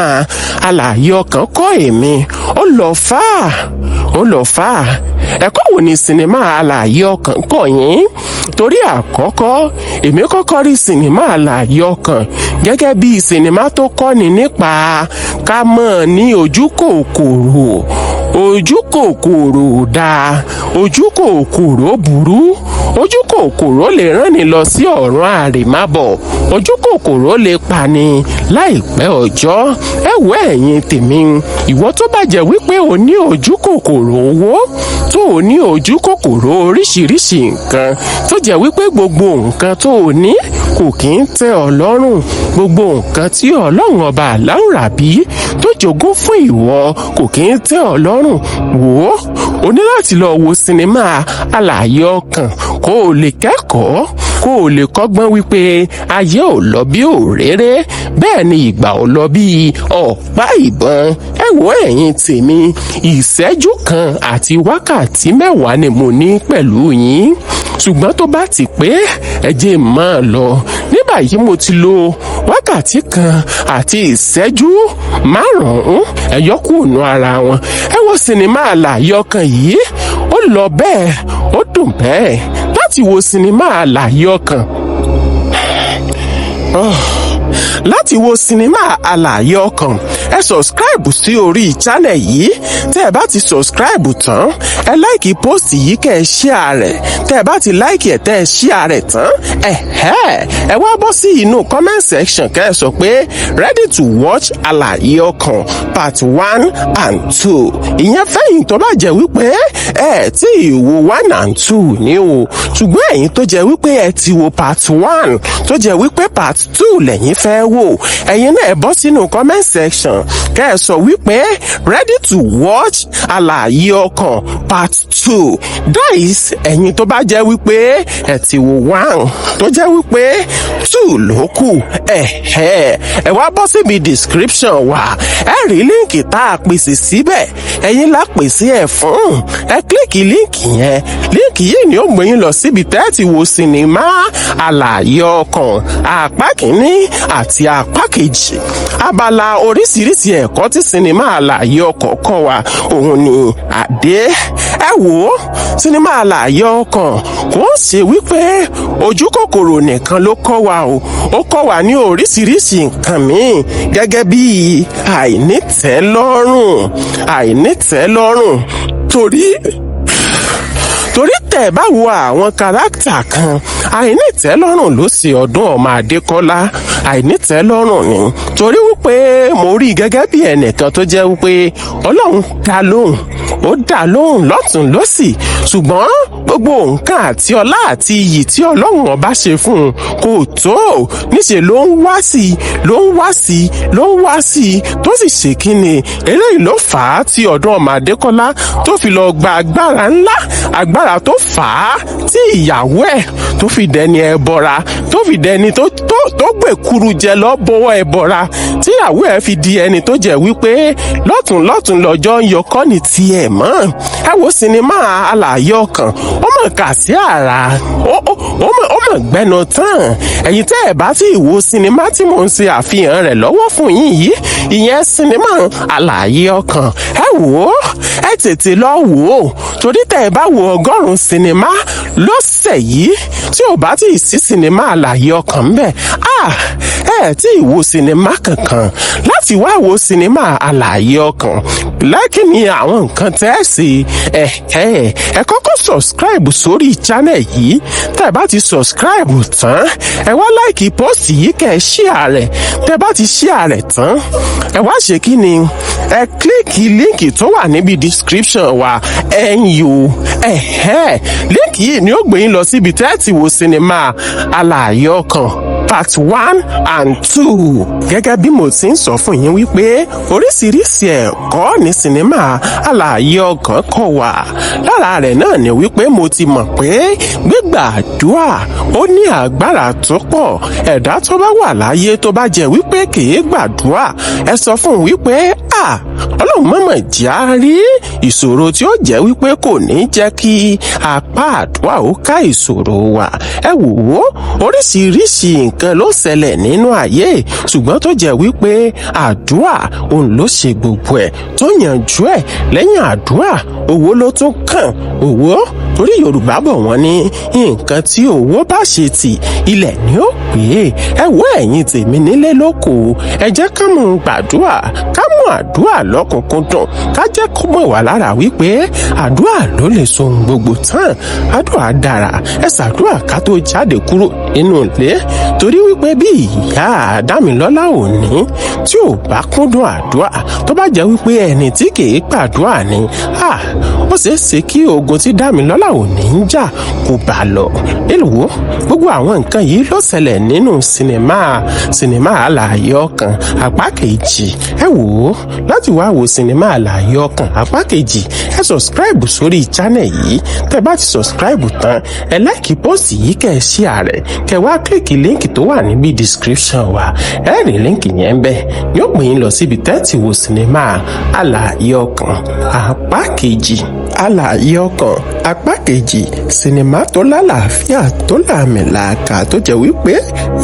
Alààyè Ọkàn kọ́ èmi, ó lọ fà á, ó lọ fà á. Ẹ̀kọ́ wo ni sinimá Alààyè Ọkàn kọ́ yín? Torí àkọ́kọ́, èmi kọ́kọ́ rí sinimá Alààyè Ọkàn gẹ́gẹ́ bí sinimá tó kọ́ni nípa ká mọ̀ ní ojú kòkòrò. Ojú kòkòrò dáa, ojú kòkòrò burú, ojú kòkòrò lè rán ni lọ sí ọ̀run àrèmábọ̀, ojú kòkòrò lè pani láìpẹ́ ọjọ́. Ẹ wo, ẹ̀yin tèmi, ìwọ tó bá jẹ́ wípé o ní ojú kòkòrò owó, tó o ní ojú kòkòrò oríṣiríṣi nǹkan, tó jẹ́ wípé gbogbo nǹkan tó o ní kò kí ń tẹ́ ọ lọ́rùn, gbogbo nǹkan tí Ọlọ́run Ọba Àláùràbí tó jogún fún ìwọ kò kí ń tẹ́ ọ lọ́rùn, wò ó, o ní láti lọ wo sinimá Alààyè Ọkàn kó o lè kẹ́kọ̀ọ́, kó o lè kọ́gbọ́n wípé ayé ò lọ bí òréré, bẹ́ẹ̀ ni ìgbà ò lọ bí ọ̀pá ìbọn. Ẹ wo, ẹ̀yin tèmi, ìṣẹ́jú kan àti wákàtí 10 ni mo ní pẹ̀lú yín, ṣùgbọ́n tó bá ti pé, ẹ jẹ́ máa lọ. Ní báyìí, mo ti lo wákàtí 1 àti ìṣẹ́jú 5. Ẹ yọ kúrò nù ara wọn. Ẹ wo, sinimá Alààyè Ọkàn yìí, ó lọ bẹ́ẹ̀, ó dùn bẹ́ẹ̀ láti wo sinimá Alààyè Ọkàn. Láti wo sinimá Alààyè Ọkàn, ẹ subscribe sí orí channel yìí. Tẹ́ ẹ bá ti subscribe tán, ẹ like post yìí, kẹ́ ẹ share rẹ̀. Tẹ́ ẹ bá ti like ẹ̀, tẹ́ ẹ share rẹ̀ tán, ẹ̀hẹ́, ẹ wá bọ́ sí inú comment section, kẹ́ ẹ sọ pé "Ready to watch Alààyè Ọkàn part 1 and 2". Ìyẹn fẹ́yìn tó bá jẹ́ wípé ẹ tí ì wo 1 and 2 ní o. Ṣùgbọ́n ẹ̀yin tó jẹ́ wípé ẹ ti wo part 1, tó jẹ́ wípé part 2 lẹ́yìn fẹ́ wò, ẹ̀yin náà ẹ bọ́ sínú comment section, kẹ́ ẹ sọ wípé "Ready to watch Alààyè Ọkàn part 2". That is ẹ̀yin tó bá jẹ́ wípé ẹ ti wo 1, tó jẹ́ wípé 2 ló kù. Ẹ̀hẹ́, ẹ wá bọ́ síbi description wa, ẹ rí link tá a pèsè síbẹ̀. Ẹ̀yin la pèsè ẹ̀ fún. Ẹ click link yẹn, link Link yìí ni ó gbé yín lọ síbi tẹ́ ti wo sinimá Àlàyé Ọkàn apá kìíní àti apá kejì. Abala oríṣiríṣi ẹ̀kọ́ tí sinimá Àlàyé Ọkàn kọ́ wa òun ni àdé. Ẹ wò ó, sinimá Àlàyé Ọkàn kò ń ṣe wípé ojú kòkòrò nìkan ló kọ́ wa o, ó kọ́ wa ní oríṣiríṣi nǹkan míì gẹ́gẹ́ bí àìnítẹ́lọ́rùn, àìnítẹ́lọ́rùn, torí tẹ̀ bá wo àwọn character kan, àìnítẹ́lọ́rùn ló ṣe Ọdún ọmọ Adékọ́lá. Àìnítẹ́lọ́rùn ni, torí wípé mo rí i gẹ́gẹ́ bí ẹnìkan tó jẹ́ wípé Ọlọ́run dá lóhùn, ó dá lóhùn lọ́tún lọ́sì, ṣùgbọ́n gbogbo nǹkan àti ọlá àti iyì tí Ọlọ́run ọba ṣe fún un kò tó. Níṣẹ́ ló ń wá sí i, ló ń wá sí i, ló ń wá sí i, tó sì ṣe kíni. Eléyìí ló fà á tí Ọdún ọmọ Adékọ́lá tó fi lọ gba agbára ńlá, agbára tó fà á tí ìyàwó ẹ̀ tó fi dẹni ẹbọra, tó fi dẹni tó gbèkuru jẹ lọ bọ́wọ́ ẹbọra, tíyàwó ẹ̀ fi di ẹni tó jẹ́ wípé lọ́tún lọ́tún lọ́jọ́ ń yọkọ́ ní tiẹ̀ mọ́. Ẹ wo sinimá Àlàyé Ọkàn, ó mọ̀ kà sí àrà, ó mọ̀ gbẹnu tán. Ẹ̀yin tẹ́ ẹ̀ bá tí ì wo sinimá tí mò ń ṣe àfihàn rẹ̀ lọ́wọ́ fún yín yìí, ìyẹn sinimá Àlàyé Ọkàn, ẹ wò ó, ẹ tètè lọ wò ó, torí tẹ́ ẹ bá wo 100 sinimá lọ́sẹ̀ yìí tí ò bá tí ì sí sinimá Àlàyé Ọkàn ńbẹ̀, ah, ẹ tí ì wo sinimá kankan. Láti wá wo sinimá Àlàyé Ọkàn lẹ́kì ni àwọn nǹkan tẹ́ ẹ ṣe. Ẹ kọ́kọ́ subscribe sórí channel yìí. Tẹ́ ẹ bá ti subscribe tán, ẹ wá like post yìí, kẹ́ ẹ share rẹ̀. Tẹ́ ẹ bá ti share rẹ̀ tán, ẹ wá ṣe kí ni? Ẹ click link tó wà níbi description wa nu. Ẹ̀hẹ́, link yìí ni ó gbé yín lọ síbi tẹ́ ẹ ti wo sinimá Àlàyé Ọkàn part 1 and 2. Gẹ́gẹ́ bí mo ti ń sọ fún yín wípé oríṣiríṣi ẹ̀kọ́ ní sinimá Àlàyé Ọkàn kọ́ wa, lára rẹ̀ náà ni wípé mo ti mọ̀ pé gbígbàdúrà ó ní agbára tó pọ̀. Ẹ̀dá tó bá wà láyé tó bá jẹ́ wípé kìí gbàdúrà, ẹ sọ fún un wípé à Ọlọ́run mọ̀mọ̀ já rí ìṣòro tí ó jẹ́ wípé kò ní jẹ́ kí apá àdúrà ó ká ìṣòro wa. Ẹ wò ó, oríṣiríṣi nǹkan ló ṣẹlẹ̀ nínú ayé, ṣùgbọ́n tó jẹ́ wípé àdúrà òun ló ṣe gbogbo ẹ̀ tó yanjú ẹ̀. Lẹ́yìn àdúrà, owó ló tún kàn, owó, torí Yorùbá bọ̀, wọ́n ní nǹkan tí owó bá ṣe tì, ilẹ̀ ni ó pè é. Ẹ wo, ẹ̀yin tèmi nílé lóko, ẹ jẹ́ ká mú gbàdúrà, ká mú àdúrà lọ́kùnkúndùn, ká jẹ́ kó mọ̀ wá lára wípé àdúrà ló lè so ohun gbogbo tán. Àdúrà dára, ẹ ṣàdúrà ká tó jáde kúrò nínú ilé, torí wípé bí ìyá Dámilọ́lá òní tí ò bá kúndùn àdúrà, tó bá jẹ́ wípé ẹni tí kìí gbàdúrà ni, ó ṣeé ṣe kí ogun tí Dámilọ́lá òní ń jà kó bá lọ. Èlùwọ́, gbogbo àwọn nǹkan yìí ló ṣẹlẹ̀ nínú sinimá Àlàyé Ọkàn apá kejì. Ẹ wò ó, láti wá wo sinimá Àlàyé Ọkàn apá kejì, ẹ subscribe sórí channel yìí. Tẹ́ bá ti subscribe tán, ẹ like post yìí, kẹ́ ẹ share rẹ̀, kẹ́ wá click link tó wà níbi description wa. Ẹ rí link yẹn bẹ́ẹ̀, yóò pè yín lọ síbi tẹ́ ti wo sinimá Àlàyé Ọkàn apá kejì. Àlàyé Ọkàn apá kejì, sinimá tó lálàáfíà, tó làmìlàaka, tó jẹ́ wípé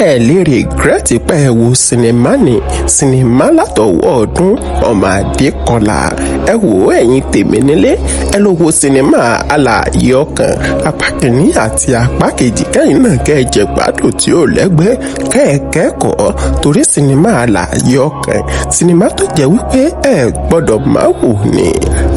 ẹ lè regret pé ẹ wo sinimá ni, sinimá látọwọ́ Ọdún ọmọ Adékọlá. Ẹ wò ó, ẹ̀yin tèmi nílé, ẹ lọ wo sinimá Àlàyé Ọkàn apá kìíní àti apá kejì, kẹ́yìn náà kẹ́ ẹ jẹ gbádùn tí ó lẹ́gbẹ́, kẹ́ ẹ kẹ́kọ̀ọ́, torí sinimá Àlàyé Ọkàn, sinimá tó jẹ́ wípé ẹ gbọ́dọ̀ má wò ni.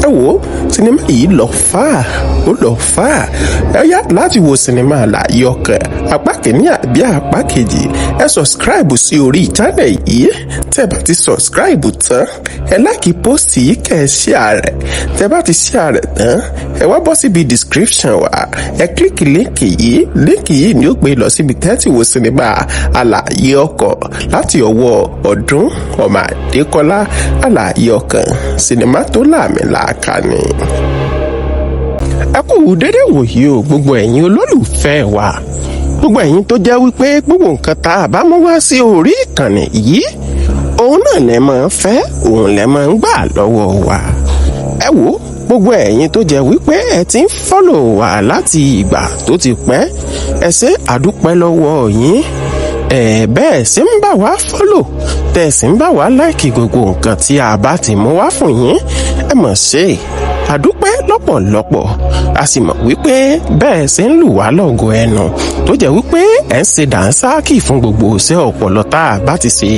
Ẹ wò ó, sinimá yìí lọ fà á, ó lọ fà á. Ẹ yá, láti wo sinimá Àlàyé Ọkàn apá kìíní àbí apá kejì, ẹ subscribe sí orí channel yìí. Tẹ́ bá ti subscribe tán, ẹ like post yìí, kẹ́ ẹ share rẹ̀. Tẹ́ bá ti share rẹ̀ tán, ẹ wá bọ́ síbi description wa, ẹ click link yìí. Link yìí ni ó gbé lọ síbi tẹ́ ti wo sinimá Àlàyé Ọkàn láti ọwọ́ Ọdún ọmọ Adékọ́lá. Àlàyé Ọkàn, sinimá tó làmìlàaka ni. Ẹ kú dédé wòyí o, gbogbo ẹ̀yin olólùfẹ́ wa, gbogbo ẹ̀yin tó jẹ́ wípé gbogbo nǹkan tá a bá mú wá sí orí ìkànnì yìí, òun náà lẹ máa ń fẹ́, òun lẹ máa ń gbà lọ́wọ́ wa. Ẹ wò ó. Gbogbo ẹ̀yin tó jẹ́ wípé ẹ ti ń follow wá láti ìgbà tó ti pẹ́, ẹ ṣé, àdúpẹ́ lọ́wọ́ yín. Ẹ bẹ́ẹ̀ sì ń bá wa follow, tẹ̀ sì ń bá wa like gbogbo nǹkan tí a bá ti mú wá fún yín. Ẹ mọ̀ ṣe, àdúpẹ́ lọ́pọ̀lọpọ̀. A sì mọ̀ wípé bẹ́ẹ̀ ṣe ń lù wá lọ́gọ̀ ẹnu, tó jẹ́ wípé ẹ̀ ń ṣe dànsákì fún gbogbo iṣẹ́ ọpọlọ tá a bá ti ṣe,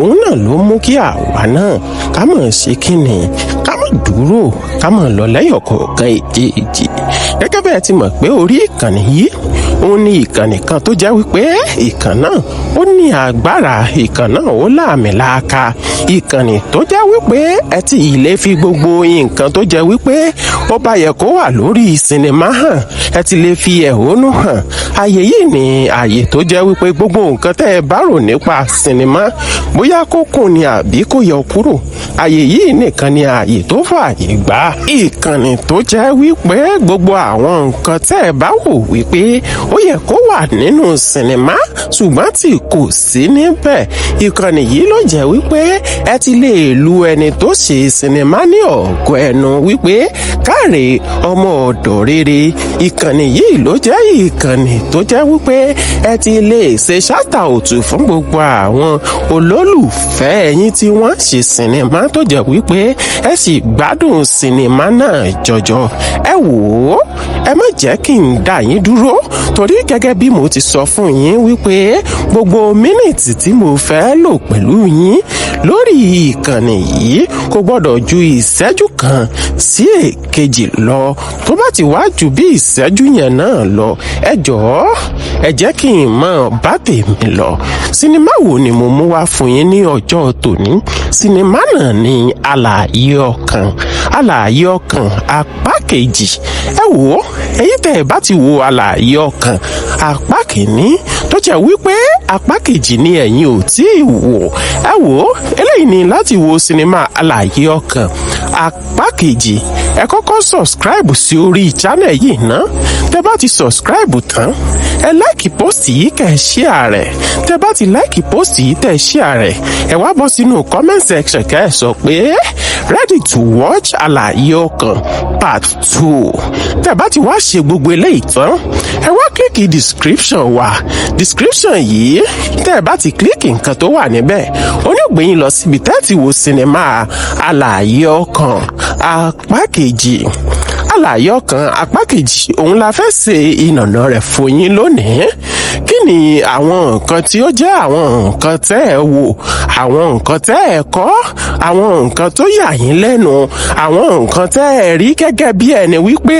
òun náà ló mú kí àwa náà ká mọ̀ ṣe kíni, ká mọ̀ dúró, ká mọ̀ lọ lẹ́yọ̀ kọ̀ọ̀kan èjèèjì. Gẹ́gẹ́ bẹ́ẹ̀ ti mọ̀ pé orí ìkànnì yìí, òun ní ìkànnì kan tó jẹ́ wípé ìkànnì náà ó ní agbára, ìkànnì náà ó láàmìlaaka, ìkànnì tó jẹ́ wípé ẹ ti lè fi gbogbo nǹkan tó jẹ́ wípé ó bá yẹ kó wà lórí sinimá hàn, ẹ ti lè fi ẹ̀hónú hàn. Ààyè yìí ni ààyè tó jẹ́ wípé gbogbo nǹkan tẹ́ ẹ bá rò nípa sinimá, bóyá kó kùn ni àbí kó yọ kúrò, ààyè yìí nìkan ni ààyè tó fààyè gbà. Ìkànnì tó jẹ́ wípé gbogbo àwọn nǹkan tẹ́ ẹ bá wò wípé ó yẹ kó wà nínú sinimá ṣùgbọ́n tí kò sí níbẹ̀, ìkànnì yìí ló jẹ́ wípé ẹ ti lè lu ẹni tó ṣe sinimá ní ọ̀gọ́ ẹnu wípé káre, ọmọ ọ̀dọ̀ rere. Ìkànnì yìí ló jẹ́ ìkànnì tó jẹ́ wípé ẹ ti lè ṣe shout out fún gbogbo àwọn olólùfẹ́ yín tí wọ́n ṣe sinimá, tó jẹ́ wípé ẹ sì gbádùn sinimá náà jọjọ. Ẹ wò ó, ẹ má jẹ́ kí n dá yín dúró, torí gẹ́gẹ́ bí mo ti sọ fún yín wípé gbogbo mínítì tí mo fẹ́ lò pẹ̀lú yín lórí ìkànnì yìí kò gbọ́dọ̀ ju ìṣẹ́jú kan sí èkejì lọ. Tó bá ti wá ju bí ìṣẹ́jú yẹn náà lọ, ẹ jọ̀ọ́, ẹ jẹ́ kí n mọ̀ bá tèmi lọ. Sinimá wo ni mo mú wá fún yín ní ọjọ́ tòní? Sinimá náà ni Alààyè Ọkàn, Alààyè Ọkàn apá kejì. Ẹ wò ó, èyí tẹ́ ẹ bá ti wo Alààyè Ọkàn apá kìíní, tó jẹ́ wípé apá kejì ni ẹ̀yin ò tí ì wò, ẹ wò ó, eléyìí ni láti wo sinimá Alààyè Ọkàn apá kejì, ẹ kọ́kọ́ subscribe sí orí channel yìí ná. Tẹ́ bá ti subscribe tán, ẹ like post yìí, kẹ́ ẹ share rẹ̀. Tẹ́ bá ti like post yìí, tẹ́ ẹ share rẹ̀, ẹ wá bọ́ sínú comment section, kẹ́ ẹ sọ pé "Ready to watch Alààyè Ọkàn part two". Tẹ́ bá ti wá ṣe gbogbo eléyìí tán, ẹ wá click description wa. Description yìí, tẹ́ ẹ bá ti click nǹkan tó wà níbẹ̀, ó ní gbé yín lọ síbi tẹ́ ti wo sinimá Alààyè Ọkàn apá kejì. Alààyè Ọkàn apá kejì, òun la fẹ́ ṣe ìnànà rẹ̀ fún yín lónìí. Kí ni àwọn nǹkan tí ó jẹ́ àwọn nǹkan tẹ́ ẹ wò, àwọn nǹkan tẹ́ ẹ kọ́, àwọn nǹkan tó yà yín lẹ́nu, àwọn nǹkan tẹ́ ẹ rí gẹ́gẹ́ bí ẹni wípé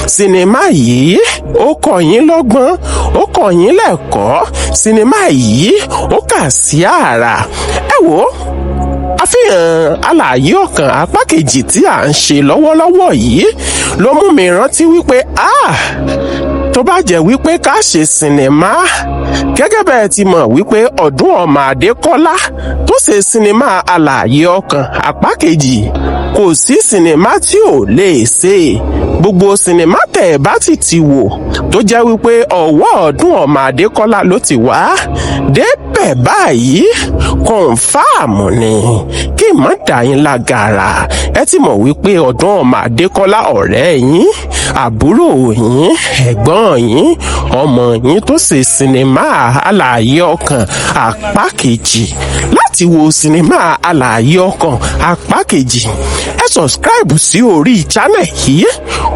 sinimá yìí ó kọ́ yín lọ́gbọ́n, ó kọ́ yín lẹ́kọ̀ọ́, sinimá yìí ó kà sí àrà? Ẹ wò ó, àfihàn Alààyè Ọkàn apá kejì tí à ń ṣe lọ́wọ́lọ́wọ́ yìí ló mú mi rántí wípé, ah, tó bá jẹ́ wípé ká ṣe sinimá, gẹ́gẹ́ bẹ́ẹ̀ ti mọ̀ wípé Ọdún Ọmọ Adékọ́lá tó ṣe sinimá Alààyè Ọkàn apá kejì, kò sí sinimá tí ò lè ṣe. Gbogbo sinimá tẹ̀ ẹ́ bá sì ti wò tó jẹ́ wípé ọwọ́ Ọdún Ọmọ Adékọ́lá ló ti wá débẹ̀ báyìí, confirm ni. Kí n má dà yín lágara, ẹ ti mọ̀ wípé Ọdún Ọmọ Adékọ́lá, ọ̀rẹ́ yín, àbúrò yín, ẹ̀gbọ́n yín, ọmọ yín tó ṣe sinimá Alààyè Ọkàn apá kejì, láti wo sinimá Alààyè Ọkàn apá kejì, ẹ subscribe sí orí channel yìí.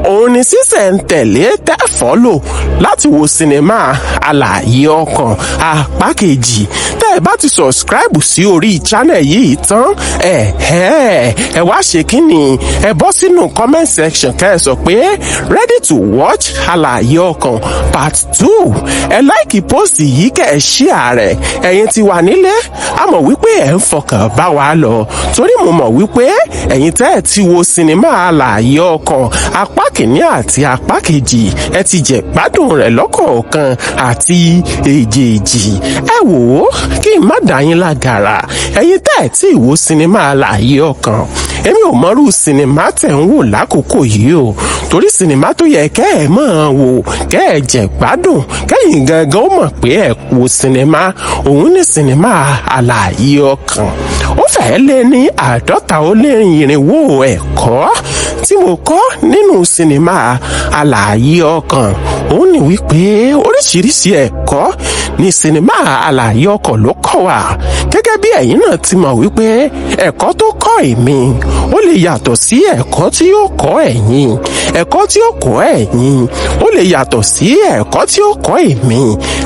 Òun ni sísẹ̀ntẹ̀lé tẹ́ follow láti wo sinimá Alààyè Ọkàn apá kejì. Tẹ́ ẹ bá ti subscribe sí orí channel yìí tán, ẹ ẹ ẹ wá ṣe kínni, ẹ bọ́ sínú comment section, kẹ́ ẹ sọ pé "Ready to watch Alààyè Ọkàn part two". Ẹ like post yìí, kẹ́ ẹ share rẹ̀. Ẹ̀yin ti wà nílé, a mọ̀ wípé ẹ̀ ń fọkàn bá wa lọ, torí mo mọ̀ wípé ẹ̀yin tẹ́ ẹ ti wo sinimá Alààyè Ọkàn apá kìíní àti apá kejì, ẹ ti jẹ gbádùn rẹ̀ lọ́kọ̀ọ̀kan àti èjèèjì. Ẹ wò ó, kí n má dá yín lágara, ẹ̀yin tẹ́ ẹ tí ì wo sinimá Alààyè Ọkàn, èmi ò mọrú sinimá tẹ̀ ń wò lákòókò yìí o, torí sinimá tó yẹ kẹ́ ẹ̀ máa wò, kẹ́ ẹ̀ jẹ gbádùn, kẹ́yìn gangan ó mọ̀ pé ẹ̀ wo sinimá, òun ní sinimá Alààyè Ọkàn. Ó fẹ́ẹ́ lé ní 450 ẹ̀kọ́ tí mo kọ́ nínú sinimá Àlàyé Ọkàn. Òun ni wípé oríṣiríṣi ẹ̀kọ́ ní sinimá Àlàyé Ọkàn ló kọ́ wa. Gẹ́gẹ́ bí ẹ̀yin náà ti mọ̀ wípé ẹ̀kọ́ tó kọ́ èmi, ó lè yàtọ̀ sí ẹ̀kọ́ tí yóò kọ́ ẹ̀yin. Ẹ̀kọ́ tí ó kọ́ ẹ̀yin, ó lè yàtọ̀ sí ẹ̀kọ́ tí ó kọ́ èmi.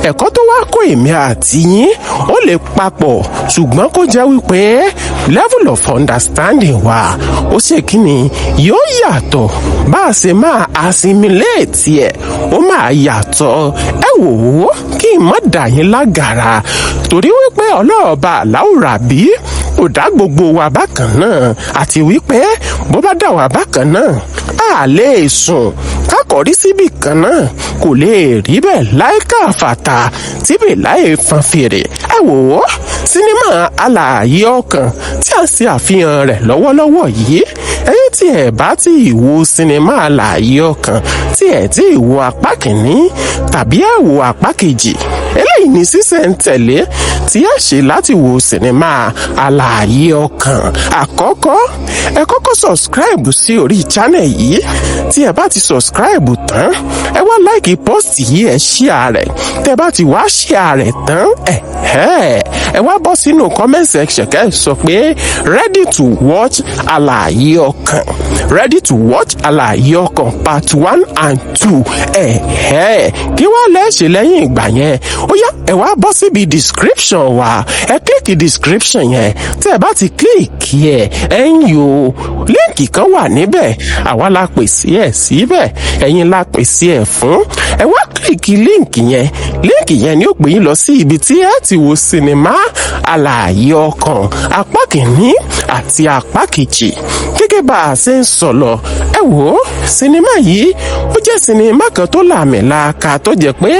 Ẹ̀kọ́ tó wá kọ́ èmi àti yín, ó lè papọ̀, ṣùgbọ́n kó jẹ́ wípé level of understanding wa, ó ṣe kí ni, yóò yàtọ̀. Bá a ṣe máa assimilate ẹ̀, ó máa yàtọ̀. Ẹ wò ó, kí n má dà yín lágara, torí wípé ọlọ́ọ̀ba aláwùrà bí kò dá gbogbo wa bákan náà, àti wípé bó bá dà wá bákan náà, a lè sùn kákọ̀rí síbì kan náà. Kò lè rí bẹ́ẹ̀ láìka fàtà tíbi láì fan fèrè. Ẹ wò ó, sinimá Àlàyé Ọkàn tí a ṣe àfihàn rẹ̀ lọ́wọ́lọ́wọ́ yìí, ẹ̀yin tí ẹ bá tí ì wo sinimá Àlàyé Ọkàn, tí ẹ tí ì wo apá kìíní tàbí ẹ wo apá kejì, eléyìí ní sísẹ̀ntẹ̀lé tí ẹ ṣe láti wo sinimá Àlàyé Ọkàn. Àkọ́kọ́, ẹ kọ́kọ́ subscribe sí orí channel yìí. Tí ẹ bá ti subscribe tán, ẹ wá like post yìí, ẹ share rẹ̀. Tẹ bá ti wá share rẹ̀ tán, ẹ wá bọ́ sínú comment section, kẹ́ ẹ sọ pé "Ready to watch Àlàyé Ọkàn, ready to watch Àlàyé Ọkàn part 1 and 2." Kí wá lẹ́ẹ̀ṣẹ̀ lẹ́yìn ìgbà yẹn? Ó yá, ẹ wá bọ́ síbi description wa, ẹ click description yẹn. Tẹ́ ẹ bá ti click ẹ, ẹ ń yo link kan wà níbẹ̀. Àwa la pèsè ẹ̀ síbẹ̀, ẹ̀yin la pèsè ẹ̀ fún. Ẹ wá click link yẹn. Link yẹn ni ó gbé yín lọ sí ibi tí ẹ ti wo sinimá Àlàyé Ọkàn apá kìíní àti apá kejì. Gẹ́gẹ́ bá a ṣe ń sọ lọ, ẹ wò ó, sinimá yìí, ó jẹ́ sinimá kan tó làmìlaaka, tó jẹ́ pé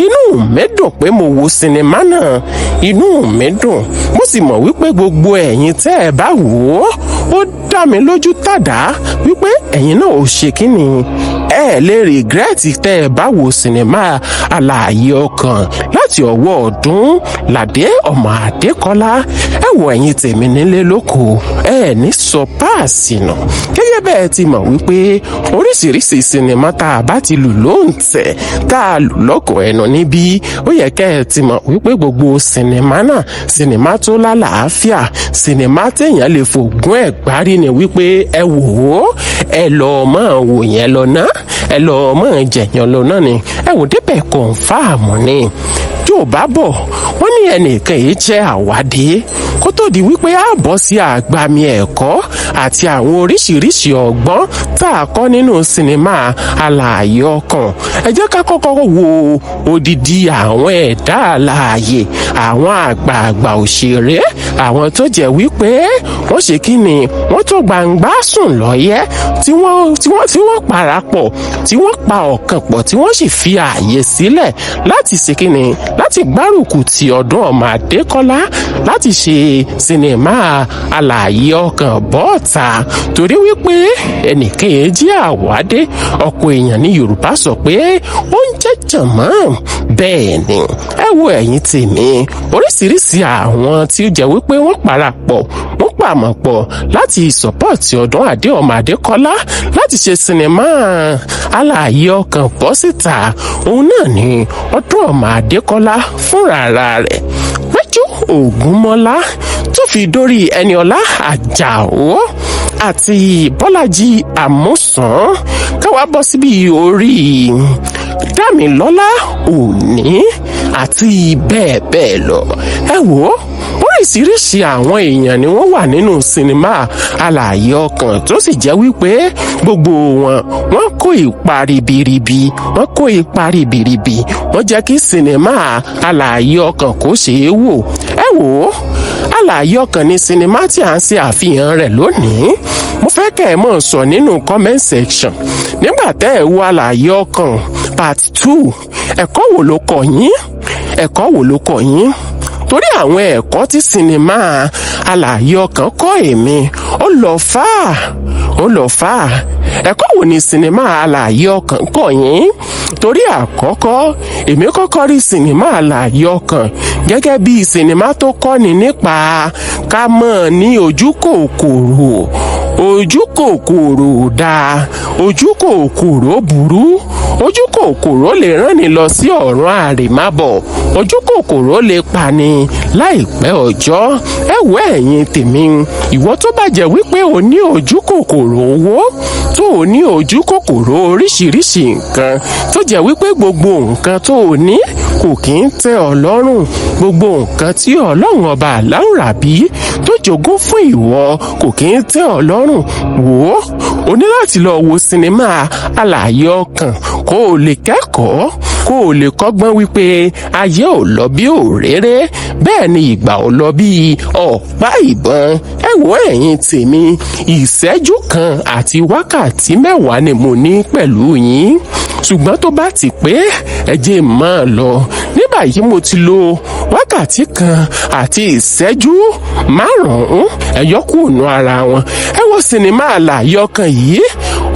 inú mi dùn pé mo wo sinimá náà. Inú mi dùn, mo sì mọ̀ wípé gbogbo ẹ̀yin tẹ́ ẹ bá wò ó, ó dá mi lójú tàdá wípé ẹ̀yin náà ò ṣe kíni, ẹ lè regret tẹ́ ẹ bá wo sinimá Àlàyé Ọkàn láti ọwọ́ Ọdún Ládé ọmọ Adékọ́lá. Ẹ wò, ẹ̀yin tèmi nílé lóko, ẹ ní sọ páàsì nà. Gẹ́gẹ́ bẹ́ẹ̀ ti mọ̀ wípé oríṣiríṣi sinimá tá a bá ti lù lóǹtẹ̀, tá a lù lọ́kọ̀ ẹnu níbí, ó yẹ kẹ́ ẹ ti mọ̀ wípé gbogbo sinimá náà, sinimá tó lálàáfíà, sinimá téèyàn lè fògùn ẹ̀ gbárí ni wípé ẹ wò ó, ẹ lọ́ọ́ máa wò yẹn lọ ná, ẹ lọ́ọ́ máa jẹ̀yàn lọ náà ni. Ẹ wò débẹ̀, confirm ni. Yóò bá bọ̀, wọ́n ní ẹnìkan yìí jẹ́ àwádìí kó tó di wípé a bọ́ sí àgbàmì ẹ̀kọ́ àti àwọn oríṣiríṣi ọgbọ́n tá a kọ́ nínú sinimá Àlàyé Ọkàn. Ẹ jẹ́ ká kọ́kọ́ wo odidi àwọn ẹ̀dá alààyè, àwọn àgbààgbà òṣèré, àwọn tó jẹ́ wípé wọ́n ṣe kí ni, wọ́n tó gbangba sùn lọ́yẹ́, tí wọ́n parapọ̀, tí wọ́n pa ọ̀kan pọ̀, tí wọ́n sì fi ààyè sílẹ̀ láti ṣe kí ni, láti gbárùkù ti Ọdún ọmọ Adékọ́lá láti ṣe sinimá Àlàyé Ọkàn bọ́ọ̀ta, torí wípé ẹnìkan yẹn jẹ́ àwádé ọ̀pọ̀ èèyàn ní Yorùbá sọ pé ó ń jẹ́ jànmọ́. Bẹ́ẹ̀ ni. Ẹ wo, ẹ̀yin tèmi, oríṣiríṣi àwọn tí ó jẹ́ wípé wọ́n parapọ̀, wọ́n pàmò pọ̀ láti support Ọdún Adé ọmọ Adékọ́lá láti ṣe sinimá Àlàyé Ọkàn bọ́ síta, òun náà ni Ọdún ọmọ Adékọ́lá fúnra rẹ̀, Péjú Ògúnmọ́lá, tó fi dórí Ẹniọlá Àjàó àti Bọ́lájí Àmúsàn, káwá bọ́ síbi orí Dámilọ́lá Òní àti bẹ́ẹ̀ bẹ́ẹ̀ lọ. Ẹ wò ó, oríṣiríṣi àwọn èèyàn ni wọ́n wà nínú sinimá Àlàyé Ọkàn, tó sì jẹ́ wípé gbogbo wọn, wọ́n kó ipa ribiribi, wọ́n kó ipa ribiribi, wọ́n jẹ́ kí sinimá Àlàyé Ọkàn kó ṣeé wò. Ẹ wò ó, Àlàyé Ọkàn ní sinimá tí à ń ṣe àfihàn rẹ̀ lónìí. Mo fẹ́ kẹ́ ẹ mọ̀ sọ nínú comment section, nígbà tẹ́ ẹ wo Àlàyé Ọkàn part 2, ẹ̀kọ́ wo ló kọ́ yín? Ẹ̀kọ́ wo ló kọ́ yín? Torí àwọn ẹ̀kọ́ tí sinimá Àlàyé Ọkàn kọ́ èmi, ó lọ fà á, ó lọ fà á. Ẹ̀kọ́ wo ni sinimá Àlàyé Ọkàn kọ́ yín? Torí àkọ́kọ́, èmi kọ́kọ́ rí sinimá Àlàyé Ọkàn gẹ́gẹ́ bí sinimá tó kọ́ni nípa ká mọ̀ ní ojú kòkòrò. Ojú kòkòrò dáa, ojú kòkòrò burú, ojú kòkòrò lè rán ni lọ sí ọ̀run àrèmábọ̀, ojú kòkòrò lè pani láìpẹ́ ọjọ́. Ẹ wo, ẹ̀yin tèmi, ìwọ tó bá jẹ́ wípé o ní ojú kòkòrò owó, tó o ní ojú kòkòrò oríṣiríṣi nǹkan, tó jẹ́ wípé gbogbo nǹkan tó o ní kò kí ń tẹ́ ọ lọ́rùn, gbogbo nǹkan tí Ọlọ́run Ọba Àláùràbí tó jogún fún ìwọ kò kí ń tẹ́ ọ lọ́rùn, wò ó, o ní láti lọ wo sinimá Àlàyé Ọkàn kó o lè kẹ́kọ̀ọ́, kó o lè kọ́gbọ́n wípé ayé ò lọ bí òréré, bẹ́ẹ̀ ni ìgbà ò lọ bí ọ̀pá ìbọn. Ẹ wo, ẹ̀yin tèmi, ìṣẹ́jú kan àti wákàtí 10 ni mo ní pẹ̀lú yín, ṣùgbọ́n tó bá ti pé, ẹ jẹ́ máa lọ. Ní báyìí, mo ti lo wákàtí 1 àti ìṣẹ́jú 5, ẹ̀yọ́ kùnú ara wọn. Ẹ wo, sinimá Àlàyé Ọkàn yìí,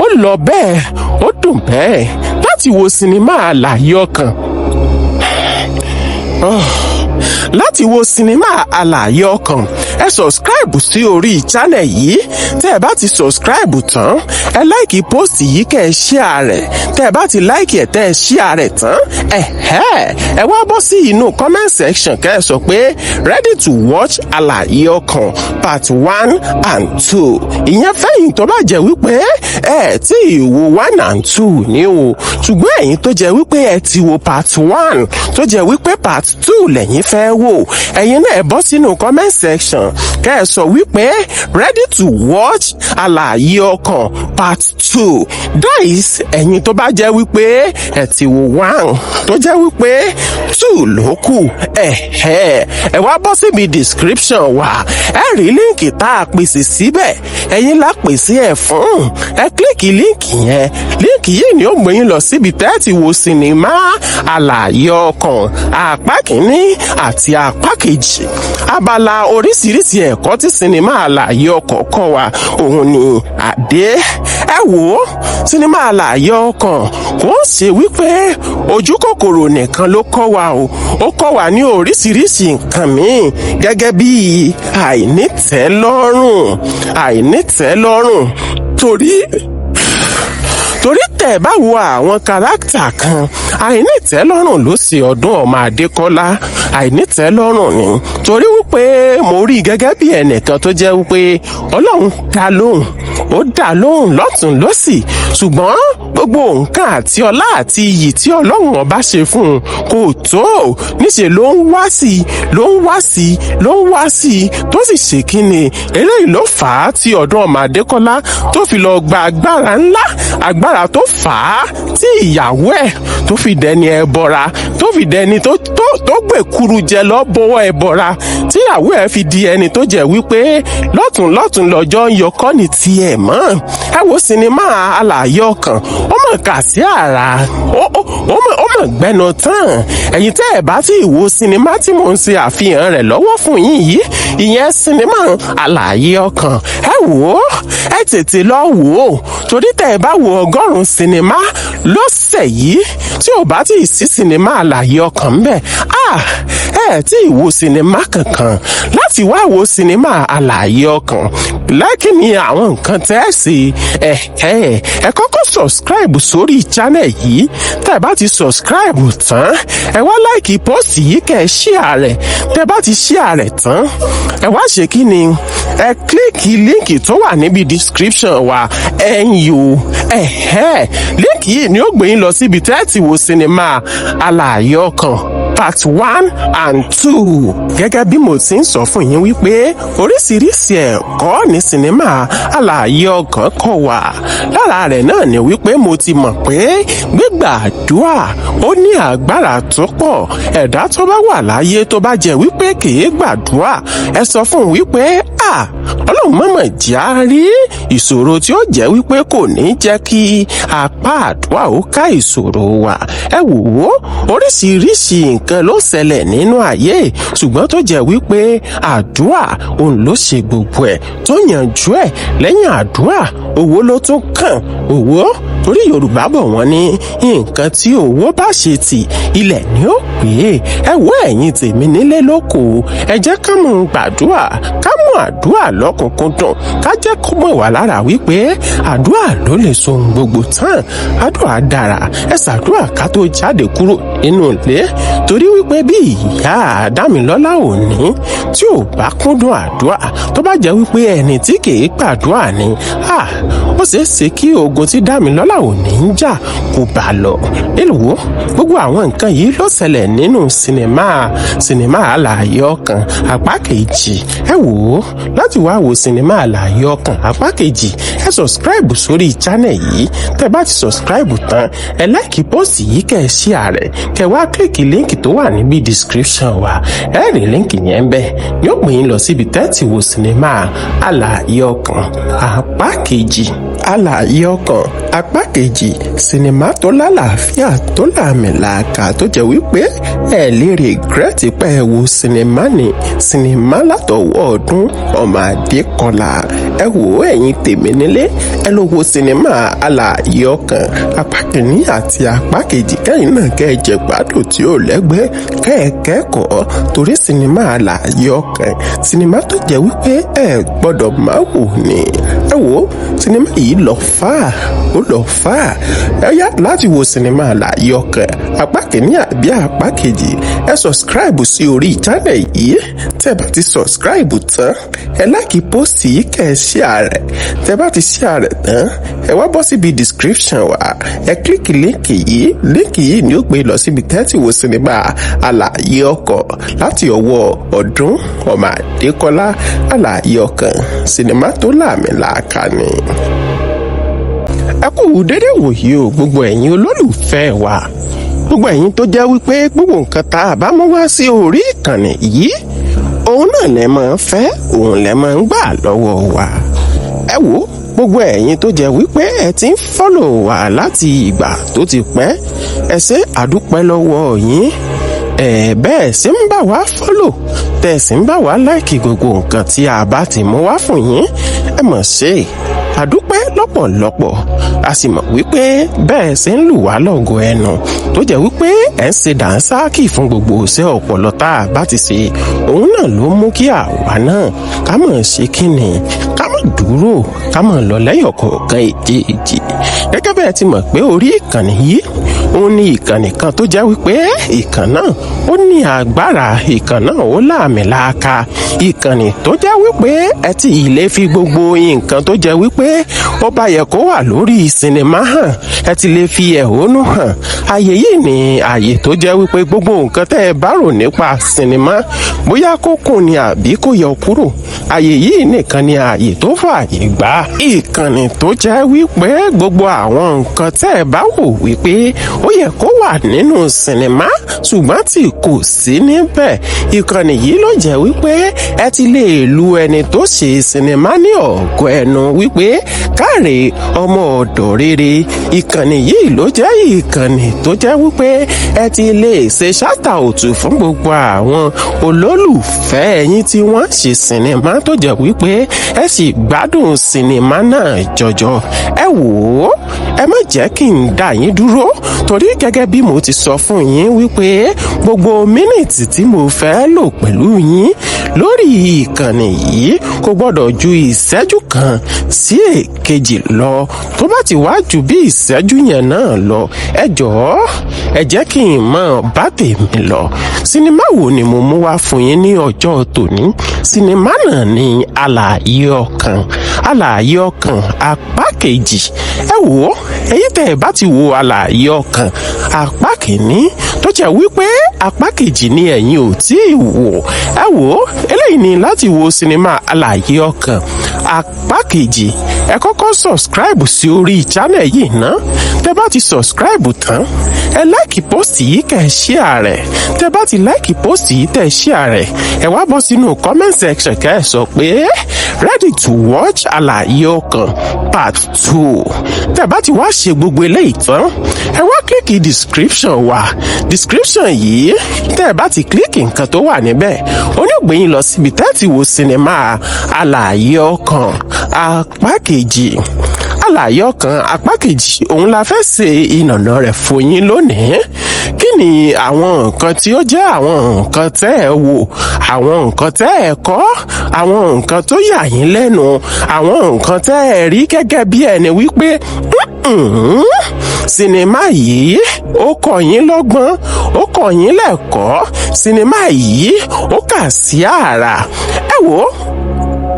ó lọ bẹ́ẹ̀, ó dùn bẹ́ẹ̀ láti wo sinimá Àlàyé Ọkàn. Láti wo sinimá Àlàyé Ọkàn, ẹ subscribe sí orí channel yìí. Tẹ́ ẹ bá ti subscribe tán, ẹ like post yìí, kẹ́ ẹ share rẹ̀. Tẹ́ ẹ bá ti like ẹ̀, tẹ́ ẹ share rẹ̀ tán, ẹ̀hẹ́, ẹ wá bọ́ sí inú comment section, kẹ́ ẹ sọ pé "Ready to watch Àlàyé Ọkàn part 1 and 2". Ìyẹn fẹ́yìn tó bá jẹ́ wípé ẹ tí ì wo 1 and 2 ní o. Ṣùgbọ́n ẹ̀yin tó jẹ́ wípé ẹ ti wo part 1, tó jẹ́ wípé part 2 lẹ́yìn fẹ́ wò, ẹ̀yin náà ẹ bọ́ sínú comment section, kẹ́ ẹ sọ wípé "Ready to watch Àlàyé Ọkàn part 2". That is ẹ̀yin tó bá jẹ́ wípé ẹ ti wo 1, tó jẹ́ wípé 2 ló kù. Ẹ̀hẹ́, ẹ wá bọ́ síbi description wa, ẹ rí link tá a pèsè síbẹ̀. Ẹ̀yin la pèsè ẹ̀ fún. Ẹ click link yẹn. Link yìí ni ó gbé yín lọ síbi tẹ́ ẹ ti wo sinimá Àlàyé Ọkàn apá kìíní àti apá kejì. Abala oríṣiríṣi ẹ̀kọ́ tí sinimá Àlàyé Ọkàn kọ́ wa, òun ni àdé. Ẹ wò ó, sinimá Àlàyé Ọkàn kò ń ṣe wípé ojú kòkòrò nìkan ló kọ́ wa o. Ó kọ́ wa ní oríṣiríṣi nǹkan míì, gẹ́gẹ́ bí àìnítẹ́lọ́rùn, àìnítẹ́lọ́rùn, torí tẹ̀ bá wo àwọn character kan, àìnítẹ́lọ́rùn ló ṣe Ọdún Ọmọ Adékọ́lá. Àìnítẹ́lọ́rùn ni, torí wípé mo rí i gẹ́gẹ́ bí ẹnìkan tó jẹ́ wípé Ọlọ́run dá lóhùn, ó dá lóhùn lọ́tún lọ́sì, ṣùgbọ́n gbogbo nǹkan àti ọlá àti iyì tí Ọlọ́run Ọba ṣe fún un kò tó. Níṣẹ́ ló ń wá sí i, ló ń wá sí i, ló ń wá sí i, tó sì ṣe kíni. Eléyìí ló fà á tí Ọdún Ọmọ Adékọ́lá tó fi lọ gba agbára ńlá, agbára tó fà á tí ìyàwó ẹ̀ tó fi dẹni ẹbọra, tó fi dẹni tó gbèkuru jẹ lọ bọ́wọ́ ẹbọra, tíyàwó ẹ̀ fi di ẹni tó jẹ́ wípé lọ́tún lọ́tún lọ́jọ́ ń yọkọ́ ní tiẹ̀ mọ́. Ẹ wo, sinimá Àlàyé Ọkàn, ó mọ̀ kà sí àrà, ó mọ̀ gbẹnu tán. Ẹ̀yin tẹ́ ẹ̀ bá tí ì wo sinimá tí mò ń ṣe àfihàn rẹ̀ lọ́wọ́ fún yín yìí, ìyẹn sinimá Àlàyé Ọkàn, ẹ wò ó, ẹ tètè lọ wò ó, torí tẹ́ ẹ bá wo 100 sinimá lọ́sẹ̀ yìí, tí ò bá tí ì sí sinimá Àlàyé Ọkàn ń bẹ̀, ah, ẹ tí ì wo sinimá kankan. Láti wá wo sinimá Àlàyé Ọkàn, láìkí ni àwọn nǹkan tẹ́ ẹ ṣe. Ẹ ẹ ẹ kọ́kọ́ subscribe sórí channel yìí. Tẹ́ ẹ bá ti subscribe tán, ẹ wá like post yìí, kẹ́ ẹ share rẹ̀. Tẹ́ ẹ bá ti share rẹ̀ tán, ẹ wá ṣe kí ni? Ẹ click link tó wà níbi description wa. Ẹ ń yo ẹ̀hẹ́, link yìí ni ó gbé yín lọ síbi tẹ́ ẹ ti wo sinimá Àlàyé Ọkàn part 1 and 2. Gẹ́gẹ́ bí mo ti ń sọ fún yín wípé oríṣiríṣi ẹ̀kọ́ ní sinimá Àlàyé Ọkàn kọ́ wa, lára rẹ̀ náà ni wípé mo ti mọ̀ pé gbígbàdúrà, ó ní agbára tó pọ̀. Ẹ̀dá tó bá wà láyé tó bá jẹ́ wípé kìí gbàdúrà, ẹ sọ fún un wípé à, Ọlọ́run mọ̀mọ̀ jẹ́ á rí ìṣòro tí ó jẹ́ wípé kò ní jẹ́ kí apá àdúrà ó ká ìṣòro wa. Ẹ wò ó, oríṣiríṣi nǹkan ló ṣẹlẹ̀ nínú ayé, ṣùgbọ́n tó jẹ́ wípé àdúrà òun ló ṣe gbogbo ẹ̀ tó yanjú ẹ̀. Lẹ́yìn àdúrà, owó ló tún kàn, owó. Torí Yorùbá bọ̀, wọ́n ní nǹkan tí owó bá ṣe tì, ilẹ̀ ni ó pè é. Ẹ wo, ẹ̀yin tèmi nílé lóko, ẹ jẹ́ ká mú un gbàdúrà, ká mú àdúrà lọ́kùnkúndùn, ká jẹ́ kó mọ̀ wá lára wípé àdúrà ló lè so ohun gbogbo tán. Àdúrà dára, ẹ ṣàdúrà ká tó jáde kúrò nínú ilé, torí wípé bí ìyá Dámilọ́lá òní tí ò bá kúndùn àdúrà, tó bá jẹ́ wípé ẹni tí kìí gbàdúrà ni, ó ṣeé ṣe kí ogun tí Dámilọ́lá òní ń jà kó bá lọ. Èlùwọ́, gbogbo àwọn nǹkan yìí ló ṣẹlẹ̀ nínú sinimá Àlàyé Ọkàn apá kejì. Ẹ wò ó, láti wá wo sinimá Àlàyé Ọkàn apá kejì, ẹ subscribe sórí channel yìí. Tẹ́ bá ti subscribe tán, ẹ like post yìí, kẹ́ ẹ share rẹ̀, kẹ́ wá click link tó wà níbi description wa. Ẹ rí link yẹn bẹ́ẹ̀, yóò pè yín lọ síbi tẹ́ ti wo sinimá Àlàyé Ọkàn apá kejì. Àlàyé Ọkàn apá kejì, sinimá tó lálàáfíà, tó làmìlàaka, tó jẹ́ wípé ẹ lè regret pé ẹ wo sinimá ni, sinimá látọwọ́ Ọdún Ọmọ Adékọlá. Ẹ wò ó, ẹ̀yin tèmi nílé, ẹ lọ wo sinimá Àlàyé Ọkàn apá kìíní àti apá kejì, kẹ́yìn náà kẹ́ ẹ jẹ gbádùn tí ó lẹ́gbẹ́, kẹ́ ẹ kẹ́kọ̀ọ́, torí sinimá Àlàyé Ọkàn, sinimá tó jẹ́ wípé ẹ gbọ́dọ̀ má wò ni. Ẹ wò ó, sinimá yìí lọ fà á, ó lọ fà á. Ẹ yá láti wo sinimá Àlàyé Ọkàn apá kìíní àbí apá kejì, ẹ subscribe sí orí channel yìí. Tẹ́ bá ti subscribe tán, ẹ like post yìí, kẹ́ ẹ share rẹ̀. Tẹ́ bá ti share rẹ̀ tán, ẹ wá bọ́ síbi description wa, ẹ click link yìí. Link yìí ni ó gbé lọ síbi tẹ́ ti wo sinimá Àlàyé Ọkàn láti ọwọ́ Ọdún Ọmọ Adékọ́lá. Àlàyé Ọkàn, sinimá tó làmìlàaka ni. Ẹ kú dédé wòye o, gbogbo ẹ̀yin olólùfẹ́ wa, gbogbo ẹ̀yin tó jẹ́ wípé gbogbo nǹkan tá a bá mú wá sí orí ìkànnì yìí, òun náà lẹ máa ń fẹ́, òun lẹ máa ń gbà lọ́wọ́ wa. Ẹ wò, gbogbo ẹ̀yin tó jẹ́ wípé ẹ ti ń follow wa láti ìgbà tó ti pẹ́, ẹ ṣé, àdúpẹ́ lọ́wọ́ yín. Ẹ bẹ́ẹ̀ sì ń bá wa follow, tẹ̀ sì ń bá wa like gbogbo nǹkan tí a bá ti mú wá fún yín, ẹ mọ̀ ṣe, àdúpẹ́ lọ́pọ̀lọpọ̀. A sì mọ̀ wípé bẹ́ẹ̀ ṣe ń lù wá lọ́gọ̀ ẹnu, tó jẹ́ wípé ẹ̀ ń ṣe dànsákì fún gbogbo iṣẹ́ ọpọlọ tá a bá ti ṣe, òun náà ló mú kí àwa náà ká mọ̀ ṣe kíni, ká mọ̀ dúró, ká mọ̀ lọ lẹ́yọ̀ kọ̀ọ̀kan èjèèjì. Gẹ́gẹ́ bẹ́ẹ̀ ti mọ̀ pé orí ìkànnì yìí, òun ní ìkànnì kan tó jẹ́ wípé ìkànnì náà ó ní agbára, ìkànnì náà ó láàmìlaaka, ìkànnì tó jẹ́ wípé ẹ ti lè fi gbogbo nǹkan tó jẹ́ wípé ó bá yẹ kó wà lórí sinimá hàn, ẹ ti lè fi ẹ̀hónú hàn. Àyè yìí ni àyè tó jẹ́ wípé gbogbo nǹkan tẹ́ ẹ bá rò nípa sinimá, bóyá kó kùn ni àbí kó yọ kúrò, àyè yìí nìkan ni àyè tó fààyè gbà. Ìkànnì tó jẹ́ wípé gbogbo àwọn nǹkan tẹ́ ẹ bá wò wípé ó yẹ kó wà nínú sinimá ṣùgbọ́n tí kò sí níbẹ̀, ìkànnì yìí ló jẹ́ wípé ẹ ti lè lu ẹni tó ṣe sinimá ní ọ̀gọ́ ẹnu wípé káre, ọmọ ọ̀dọ̀ rere. Ìkànnì yìí ló jẹ́ ìkànnì tó jẹ́ wípé ẹ ti lè ṣe shout out fún gbogbo àwọn olólùfẹ́ yín tí wọ́n ṣe sinimá, tó jẹ́ wípé ẹ sì gbádùn sinimá náà jọjọ. Ẹ wò ó, ẹ má jẹ́ kí n dá yín dúró, torí gẹ́gẹ́ bí mo ti sọ fún yín wípé gbogbo minute tí mo fẹ́ lò pẹ̀lú yín lórí ìkànnì yìí kò gbọ́dọ̀ ju ìṣẹ́jú kan sí èkejì lọ. Tó bá ti wá ju bí ìṣẹ́jú yẹn náà lọ, ẹ jọ̀ọ́, ẹ jẹ́ kí n mọ̀ bá tèmi lọ. Sinimá wo ni mo mú wá fún yín ní ọjọ́ tòní? Sinimá náà ni Àlàyé Ọkàn, Àlàyé Ọkàn apá kejì. Ẹ wò ó, èyí tẹ́ ẹ bá ti wo Àlàyé Ọkàn apá kìíní, tó jẹ́ wípé apá kejì ni ẹ̀yin ò tí ì wò, ẹ wò ó, eléyìí ni láti wo sinimá Àlàyé Ọkàn apá kejì, ẹ kọ́kọ́ subscribe sí orí channel yìí ná. Tẹ́ bá ti subscribe tán, ẹ like post yìí, kẹ́ ẹ share rẹ̀. Tẹ́ bá ti like post yìí, tẹ́ ẹ share rẹ̀, ẹ wá bọ́ sínú comment section, kẹ́ ẹ sọ pé "Ready to watch Àlàyé Ọkàn part two". Tẹ́ bá ti wá ṣe gbogbo eléyìí tán, ẹ wá click description wa. Description yìí, tẹ́ bá ti click nǹkan tó wà níbẹ̀, onígbìyìn lọ síbi tẹ́ ti wo sinimá Àlàyé Ọkàn apá kejì. Àlàyé Ọkàn apá kejì, sinimá tó lálàáfíà, tó láàmìlàaka. Àlàyé Ọkàn apá kejì òun la fẹ́ ṣe ìnànà rẹ̀ fún yín lónìí. Kí ni àwọn nǹkan tí ó jẹ́ àwọn nǹkan tẹ́ ẹ wò, àwọn nǹkan tẹ́ ẹ kọ́, àwọn nǹkan tó yà yín lẹ́nu, àwọn nǹkan tẹ́ ẹ rí gẹ́gẹ́ bí ẹni wípé sinimá yìí ó kọ́ yín lọ́gbọ́n, ó kọ́ yín lẹ́kọ̀ọ́, sinimá yìí ó kà sí àrà? Ẹ wò ó,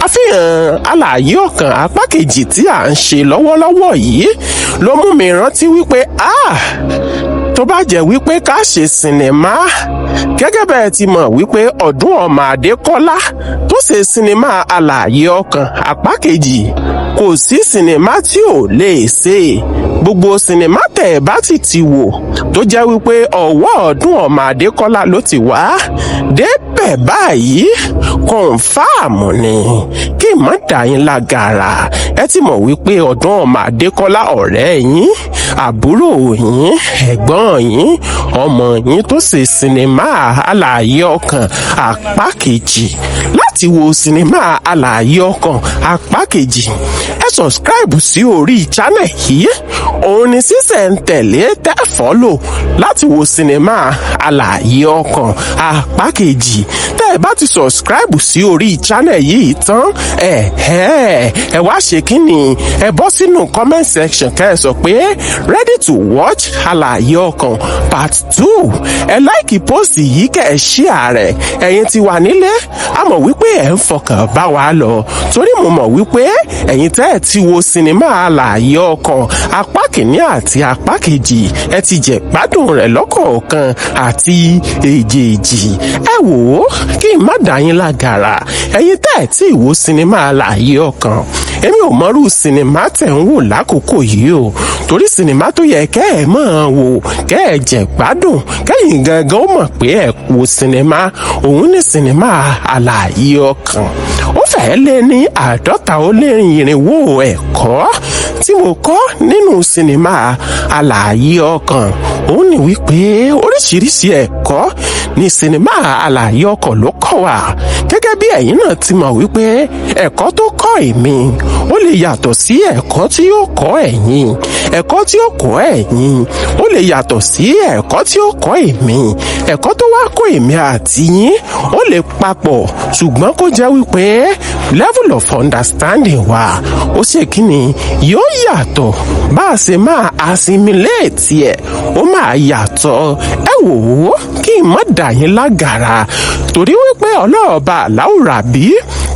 àfihàn Àlàyé Ọkàn apá kejì tí à ń ṣe lọ́wọ́lọ́wọ́ yìí ló mú mi rántí wípé, ah, tó bá jẹ́ wípé ká ṣe sinimá, gẹ́gẹ́ bẹ́ẹ̀ ti mọ̀ wípé Ọdún Ọmọ Adékọ́lá tó ṣe sinimá Àlàyé Ọkàn apá kejì, kò sí sinimá tí ò lè ṣe. Gbogbo sinimá tẹ̀ ẹ́ bá sì ti wò tó jẹ́ wípé ọwọ́ Ọdún Ọmọ Adékọ́lá ló ti wá débẹ̀ báyìí, confirm ni. Kí n má dà yín lágara, ẹ ti mọ̀ wípé Ọdún Ọmọ Adékọ́lá, ọ̀rẹ́ yín, àbúrò yín, ẹ̀gbọ́n yín, ọmọ yín tó ṣe sinimá Àlàyé Ọkàn apá kejì, láti wo sinimá Àlàyé Ọkàn apá kejì, ẹ subscribe sí orí channel yìí. Òun ni sísẹ̀ntẹ̀lé tẹ́ follow láti wo sinimá Àlàyé Ọkàn apá kejì. Tẹ́ ẹ bá ti subscribe sí orí channel yìí tán, ẹ ẹ ẹ wá ṣe kí ni? Ẹ bọ́ sínú comment section, kẹ́ ẹ sọ pé "Ready to watch Àlàyé Ọkàn part two". Ẹ like post yìí, kẹ́ ẹ share rẹ̀. Ẹ̀yin ti wà nílé, a mọ̀ wípé ẹ̀ ń fọkàn bá wa lọ, torí mo mọ̀ wípé ẹ̀yin tẹ́ ẹ ti wo sinimá Àlàyé Ọkàn apá kìíní àti apá kejì, ẹ ti jẹ gbádùn rẹ̀ lọ́kọ̀ọ̀kan àti èjèèjì. Ẹ wò ó, kí n má dà yín lágara, ẹ̀yin tẹ́ ẹ tí ì wo sinimá Àlàyé Ọkàn, èmi ò mọrú sinimá tẹ̀ ń wò lákòókò yìí o, torí sinimá tó yẹ kẹ́ ẹ máa wò, kẹ́ ẹ jẹ gbádùn, kẹ́yìn gangan ó mọ̀ pé ẹ wo sinimá, òun ní sinimá Àlàyé Ọkàn. Ó fẹ́ẹ́ lé ní 450 ẹ̀kọ́ tí mo kọ́ nínú sinimá Àlàyé Ọkàn. Òun ní wípé oríṣiríṣi ẹ̀kọ́ ní sinimá Àlàyé Ọkàn ló kọ́ wa. Gẹ́gẹ́ bí ẹ̀yin náà ti mọ̀ wípé ẹ̀kọ́ tó kọ́ èmi, ó lè yàtọ̀ sí ẹ̀kọ́ tí yóò kọ́ ẹ̀yin. Ẹ̀kọ́ tí ó kọ́ ẹ̀yin, ó lè yàtọ̀ sí ẹ̀kọ́ tí ó kọ́ èmi. Ẹ̀kọ́ tó wá kọ́ èmi àti yín, ó lè papọ̀, ṣùgbọ́n kó jẹ́ wípé level of understanding wa, ó ṣe kí ni, yóò yàtọ̀. Bá a ṣe máa assimilate ẹ̀, ó máa yàtọ̀. Ẹ wò ó, kí n má dà yín lágara, torí wípé ọlọ́ọ̀ba aláwùrà bí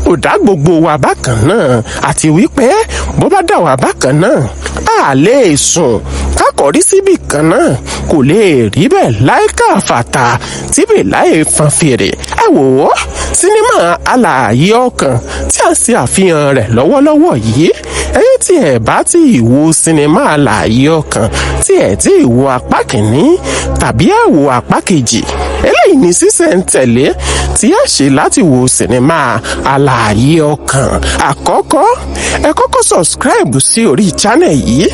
kò dá gbogbo wa bákan náà, àti wípé bó bá dà wá bákan náà, a lè sùn kákọ̀rí síbì kan náà, kò lè rí bẹ́ẹ̀ láìka fàtà tíbi láì fan fèrè. Ẹ wò ó, sinimá Àlàyé Ọkàn tí a ṣe àfihàn rẹ̀ lọ́wọ́lọ́wọ́ yìí, ẹ̀yin tí ẹ bá tí ì wo sinimá Àlàyé Ọkàn, tí ẹ tí ì wo apá kìíní tàbí ẹ wo apá kejì, eléyìí ní sísẹ̀ntẹ̀lé tí ẹ ṣe láti wo sinimá Àlàyé Ọkàn. Àkọ́kọ́, ẹ kọ́kọ́ subscribe sí orí channel yìí.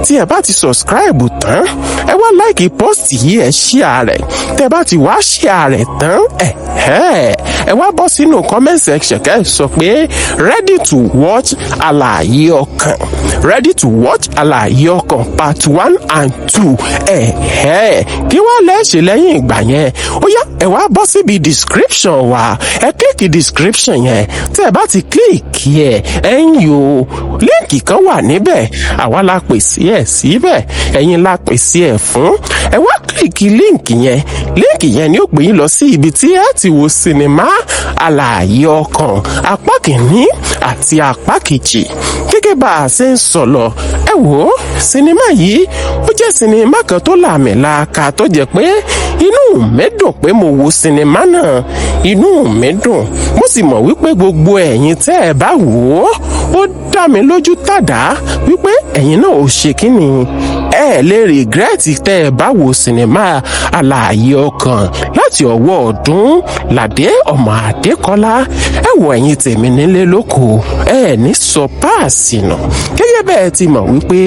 Tí ẹ bá ti subscribe tán, ẹ wá like post yìí, ẹ share rẹ̀. Tẹ́ bá ti wá share rẹ̀ tán, ẹ ẹ wá bọ́ sínú comment section, kẹ́ ẹ sọ pé "Ready to watch Àlàyé Ọkàn", "Ready to watch Àlàyé Ọkàn part one and two". Ẹ ẹ kí wàá lẹ́ẹ̀ṣẹ̀ lẹ́yìn ìgbà yẹn? Ó yá, ẹ wá bọ́ síbi description wa, ẹ click description yẹn. Tẹ́ ẹ bá ti click ẹ, ẹ ń yo link kan wà níbẹ̀. Àwa la pèsè ẹ̀ síbẹ̀, ẹ̀yin la pèsè ẹ̀ fún. Ẹ wá click link yẹn. Link yẹn ni ó pè yín lọ sí ibi tí ẹ ti wo sinimá Àlàyé Ọkàn apá kìíní àti apá kejì. Gẹ́gẹ́ bá a ṣe ń sọ lọ, ẹ wò ó, sinimá yìí, ó jẹ́ sinimá kan tó làmìlaaka, tó jẹ́ pé inú mi dùn pé mo wo sinimá náà. Inú mi dùn, mo sì mọ̀ wípé gbogbo ẹ̀yin tẹ́ ẹ bá wò ó, ó dá mi lójú tàdá wípé ẹ̀yin náà ò ṣe kí ni, ẹ lè regret tẹ́ ẹ bá wo sinimá Àlàyé Ọkàn. Láti Láti ọwọ́ Ọdúnládé ọmọ Adékọ́lá. Ẹ wọ ẹ̀yin tèmi nílé lóko, ẹ ní sọ páàsì nù. Gẹ́gẹ́ bẹ́ẹ̀ ti mọ̀ wípé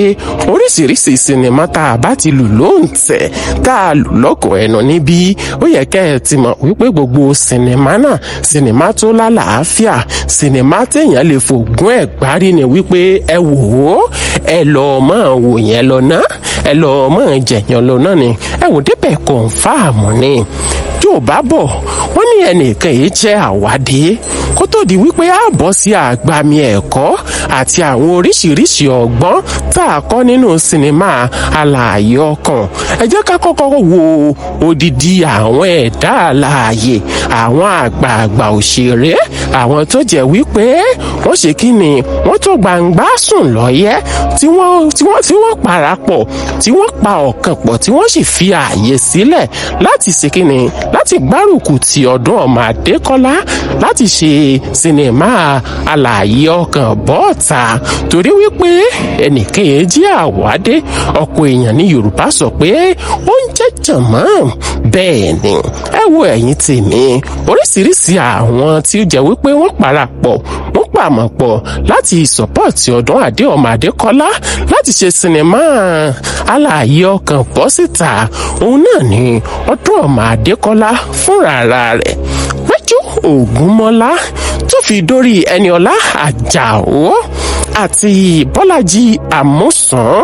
oríṣiríṣi sinimá tá a bá ti lù lóǹtẹ̀, tá a lù lọ́kọ̀ ẹnu níbí, ó yẹ kẹ́ ẹ ti mọ̀ wípé gbogbo sinimá náà, sinimá tó lálàáfíà, sinimá téèyàn lè fògùn ẹ̀ gbárí ni wípé ẹ wò ó, ẹ lọ́ọ́ máa wò yẹn lọ ná, ẹ lọ́ọ́ máa jẹ̀yàn lọ náà ni. Ẹ wò débẹ̀, confirm ni. Yóò bá bọ̀, wọ́n ní ẹnìkan yìí jẹ́ àwádìí kó tó di wípé a bọ́ sí àgbàmì ẹ̀kọ́ àti àwọn oríṣiríṣi ọgbọ́n tá a kọ́ nínú sinimá Alààyè Ọkàn. Ẹ jẹ́ ká kọ́kọ́ wo odidi àwọn ẹ̀dá alààyè, àwọn àgbààgbà òṣèré, àwọn tó jẹ́ wípé wọ́n ṣe kí ni, wọ́n tó gbangba sùn lọ́yẹ́, tí wọ́n parapọ̀, tí wọ́n pa ọ̀kan pọ̀, tí wọ́n sì fi ààyè sílẹ̀ láti ṣe kí ni, láti gbárùkù ti Ọdún ọmọ Adékọ́lá láti ṣe sinimá Alààyè Ọkàn bọ́ọ̀ta, torí wípé ẹnìkan jí àwádé ọ̀pọ̀ èèyàn ní Yorùbá sọ pé ó ń jẹ́ jànmọ́. Bẹ́ẹ̀ ni. Ẹ wo ẹ̀yin tèmi, oríṣiríṣi àwọn tí ó jẹ́ wípé wọ́n parapọ̀, wọ́n pàmò pọ̀ láti support Ọdún Adé ọmọ Adékọ́lá láti ṣe sinimá Alààyè Ọkàn bọ́ síta, òun náà ni Ọdún ọmọ Adékọ́lá fúnra rẹ̀, Péjú Ògúnmọ́lá, tó fi dórí Ẹniọlá Àjàó àti Bọ́lájí Àmúsàn,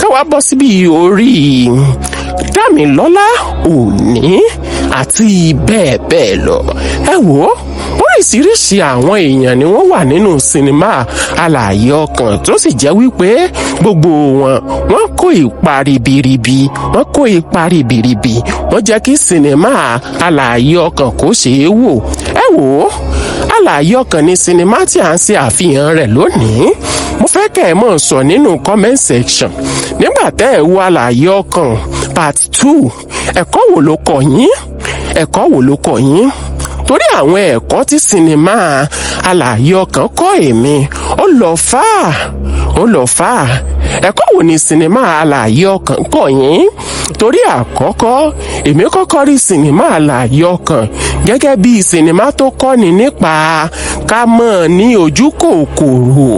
káwá bọ́ síbi orí Dámilọ́lá Òní àti bẹ́ẹ̀ bẹ́ẹ̀ lọ. Ẹ wò ó, oríṣiríṣi àwọn èèyàn ni wọ́n wà nínú sinimá Alààyè Ọkàn, tó sì jẹ́ wípé gbogbo wọn, wọ́n kó ipa ribiribi, wọ́n kó ipa ribiribi, wọ́n jẹ́ kí sinimá Alààyè Ọkàn kó ṣeé wò. Ẹ wò ó, Alààyè Ọkàn ní sinimá tí à ń ṣe àfihàn rẹ̀ lónìí. Mo fẹ́ kẹ́ ẹ mọ̀ sọ nínú comment section, nígbà tẹ́ ẹ wo Alààyè Ọkàn part 2, ẹ̀kọ́ wo ló kọ́ yín? Ẹ̀kọ́ wo ló kọ́ yín? Torí àwọn ẹ̀kọ́ tí sinimá Alààyè Ọkàn kọ́ èmi, ó lọ fà á, ó lọ fà á. Ẹ̀kọ́ wo ni sinimá Alààyè Ọkàn kọ́ yín? Torí àkọ́kọ́, èmi kọ́kọ́ rí sinimá Alààyè Ọkàn gẹ́gẹ́ bí sinimá tó kọ́ni nípa ká mọ̀ ní ojú kòkòrò.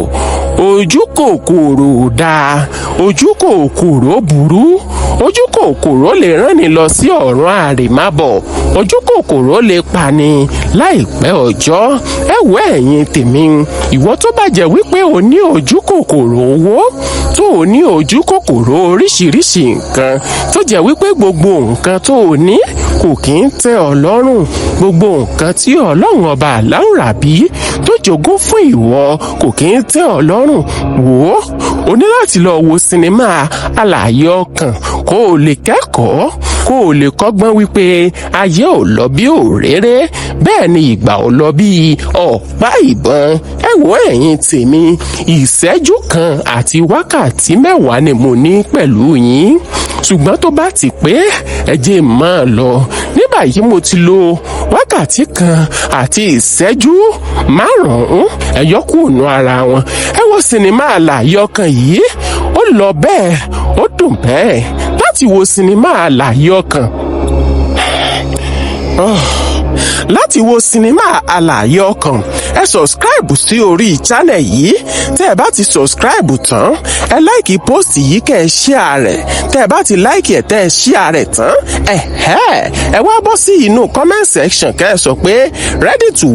Ojú kòkòrò dáa, ojú kòkòrò burú, ojú kòkòrò lè rán ni lọ sí ọ̀run àrèmábọ̀, ojú kòkòrò lè pani láìpẹ́ ọjọ́. Ẹ wo ẹ̀yin tèmi, ìwọ tó bá jẹ́ wípé o ní ojú kòkòrò owó, tó o ní ojú kòkòrò oríṣiríṣi nǹkan, tó jẹ́ wípé gbogbo nǹkan tó o ní kò kí ń tẹ́ ọ lọ́rùn, gbogbo nǹkan tí Ọlọ́run ọba àláùràbí tó jogún fún ìwọ kò kí ń tẹ́ ọ lọ́rùn, wò ó, o ní láti lọ wo sinimá Alààyè Ọkàn kó o lè kẹ́kọ̀ọ́, kó o lè kọ́gbọ́n wípé ayé ò lọ bí òréré, bẹ́ẹ̀ ni ìgbà ò lọ bí ọ̀pá ìbọn. Ẹ wo ẹ̀yin tèmi, ìṣẹ́jú kan àti wákàtí 10 ni mo ní pẹ̀lú yín, ṣùgbọ́n tó bá ti pé, ẹ jẹ́ máa lọ. Ní báyìí, mo ti lo wákàtí 1 àti ìṣẹ́jú 5, ẹ̀yọ́kù ònú ara wọn. Ẹ wo sinimá Àlàyé Ọkàn yìí, ó lọ bẹ́ẹ̀, ó dùn bẹ́ẹ̀ láti wo sinimá Àlàyé Ọkàn. Láti wo sinimá Àlàyé Ọkàn, ẹ subscribe sí orí channel yìí. Tẹ́ ẹ bá ti subscribe tán, ẹ like post yìí, kẹ́ ẹ share rẹ̀. Tẹ́ ẹ bá ti like ẹ̀, tẹ́ ẹ share rẹ̀ tán, ẹ̀hẹ́, ẹ wá bọ́ sí inú comment section, kẹ́ ẹ sọ pé ready to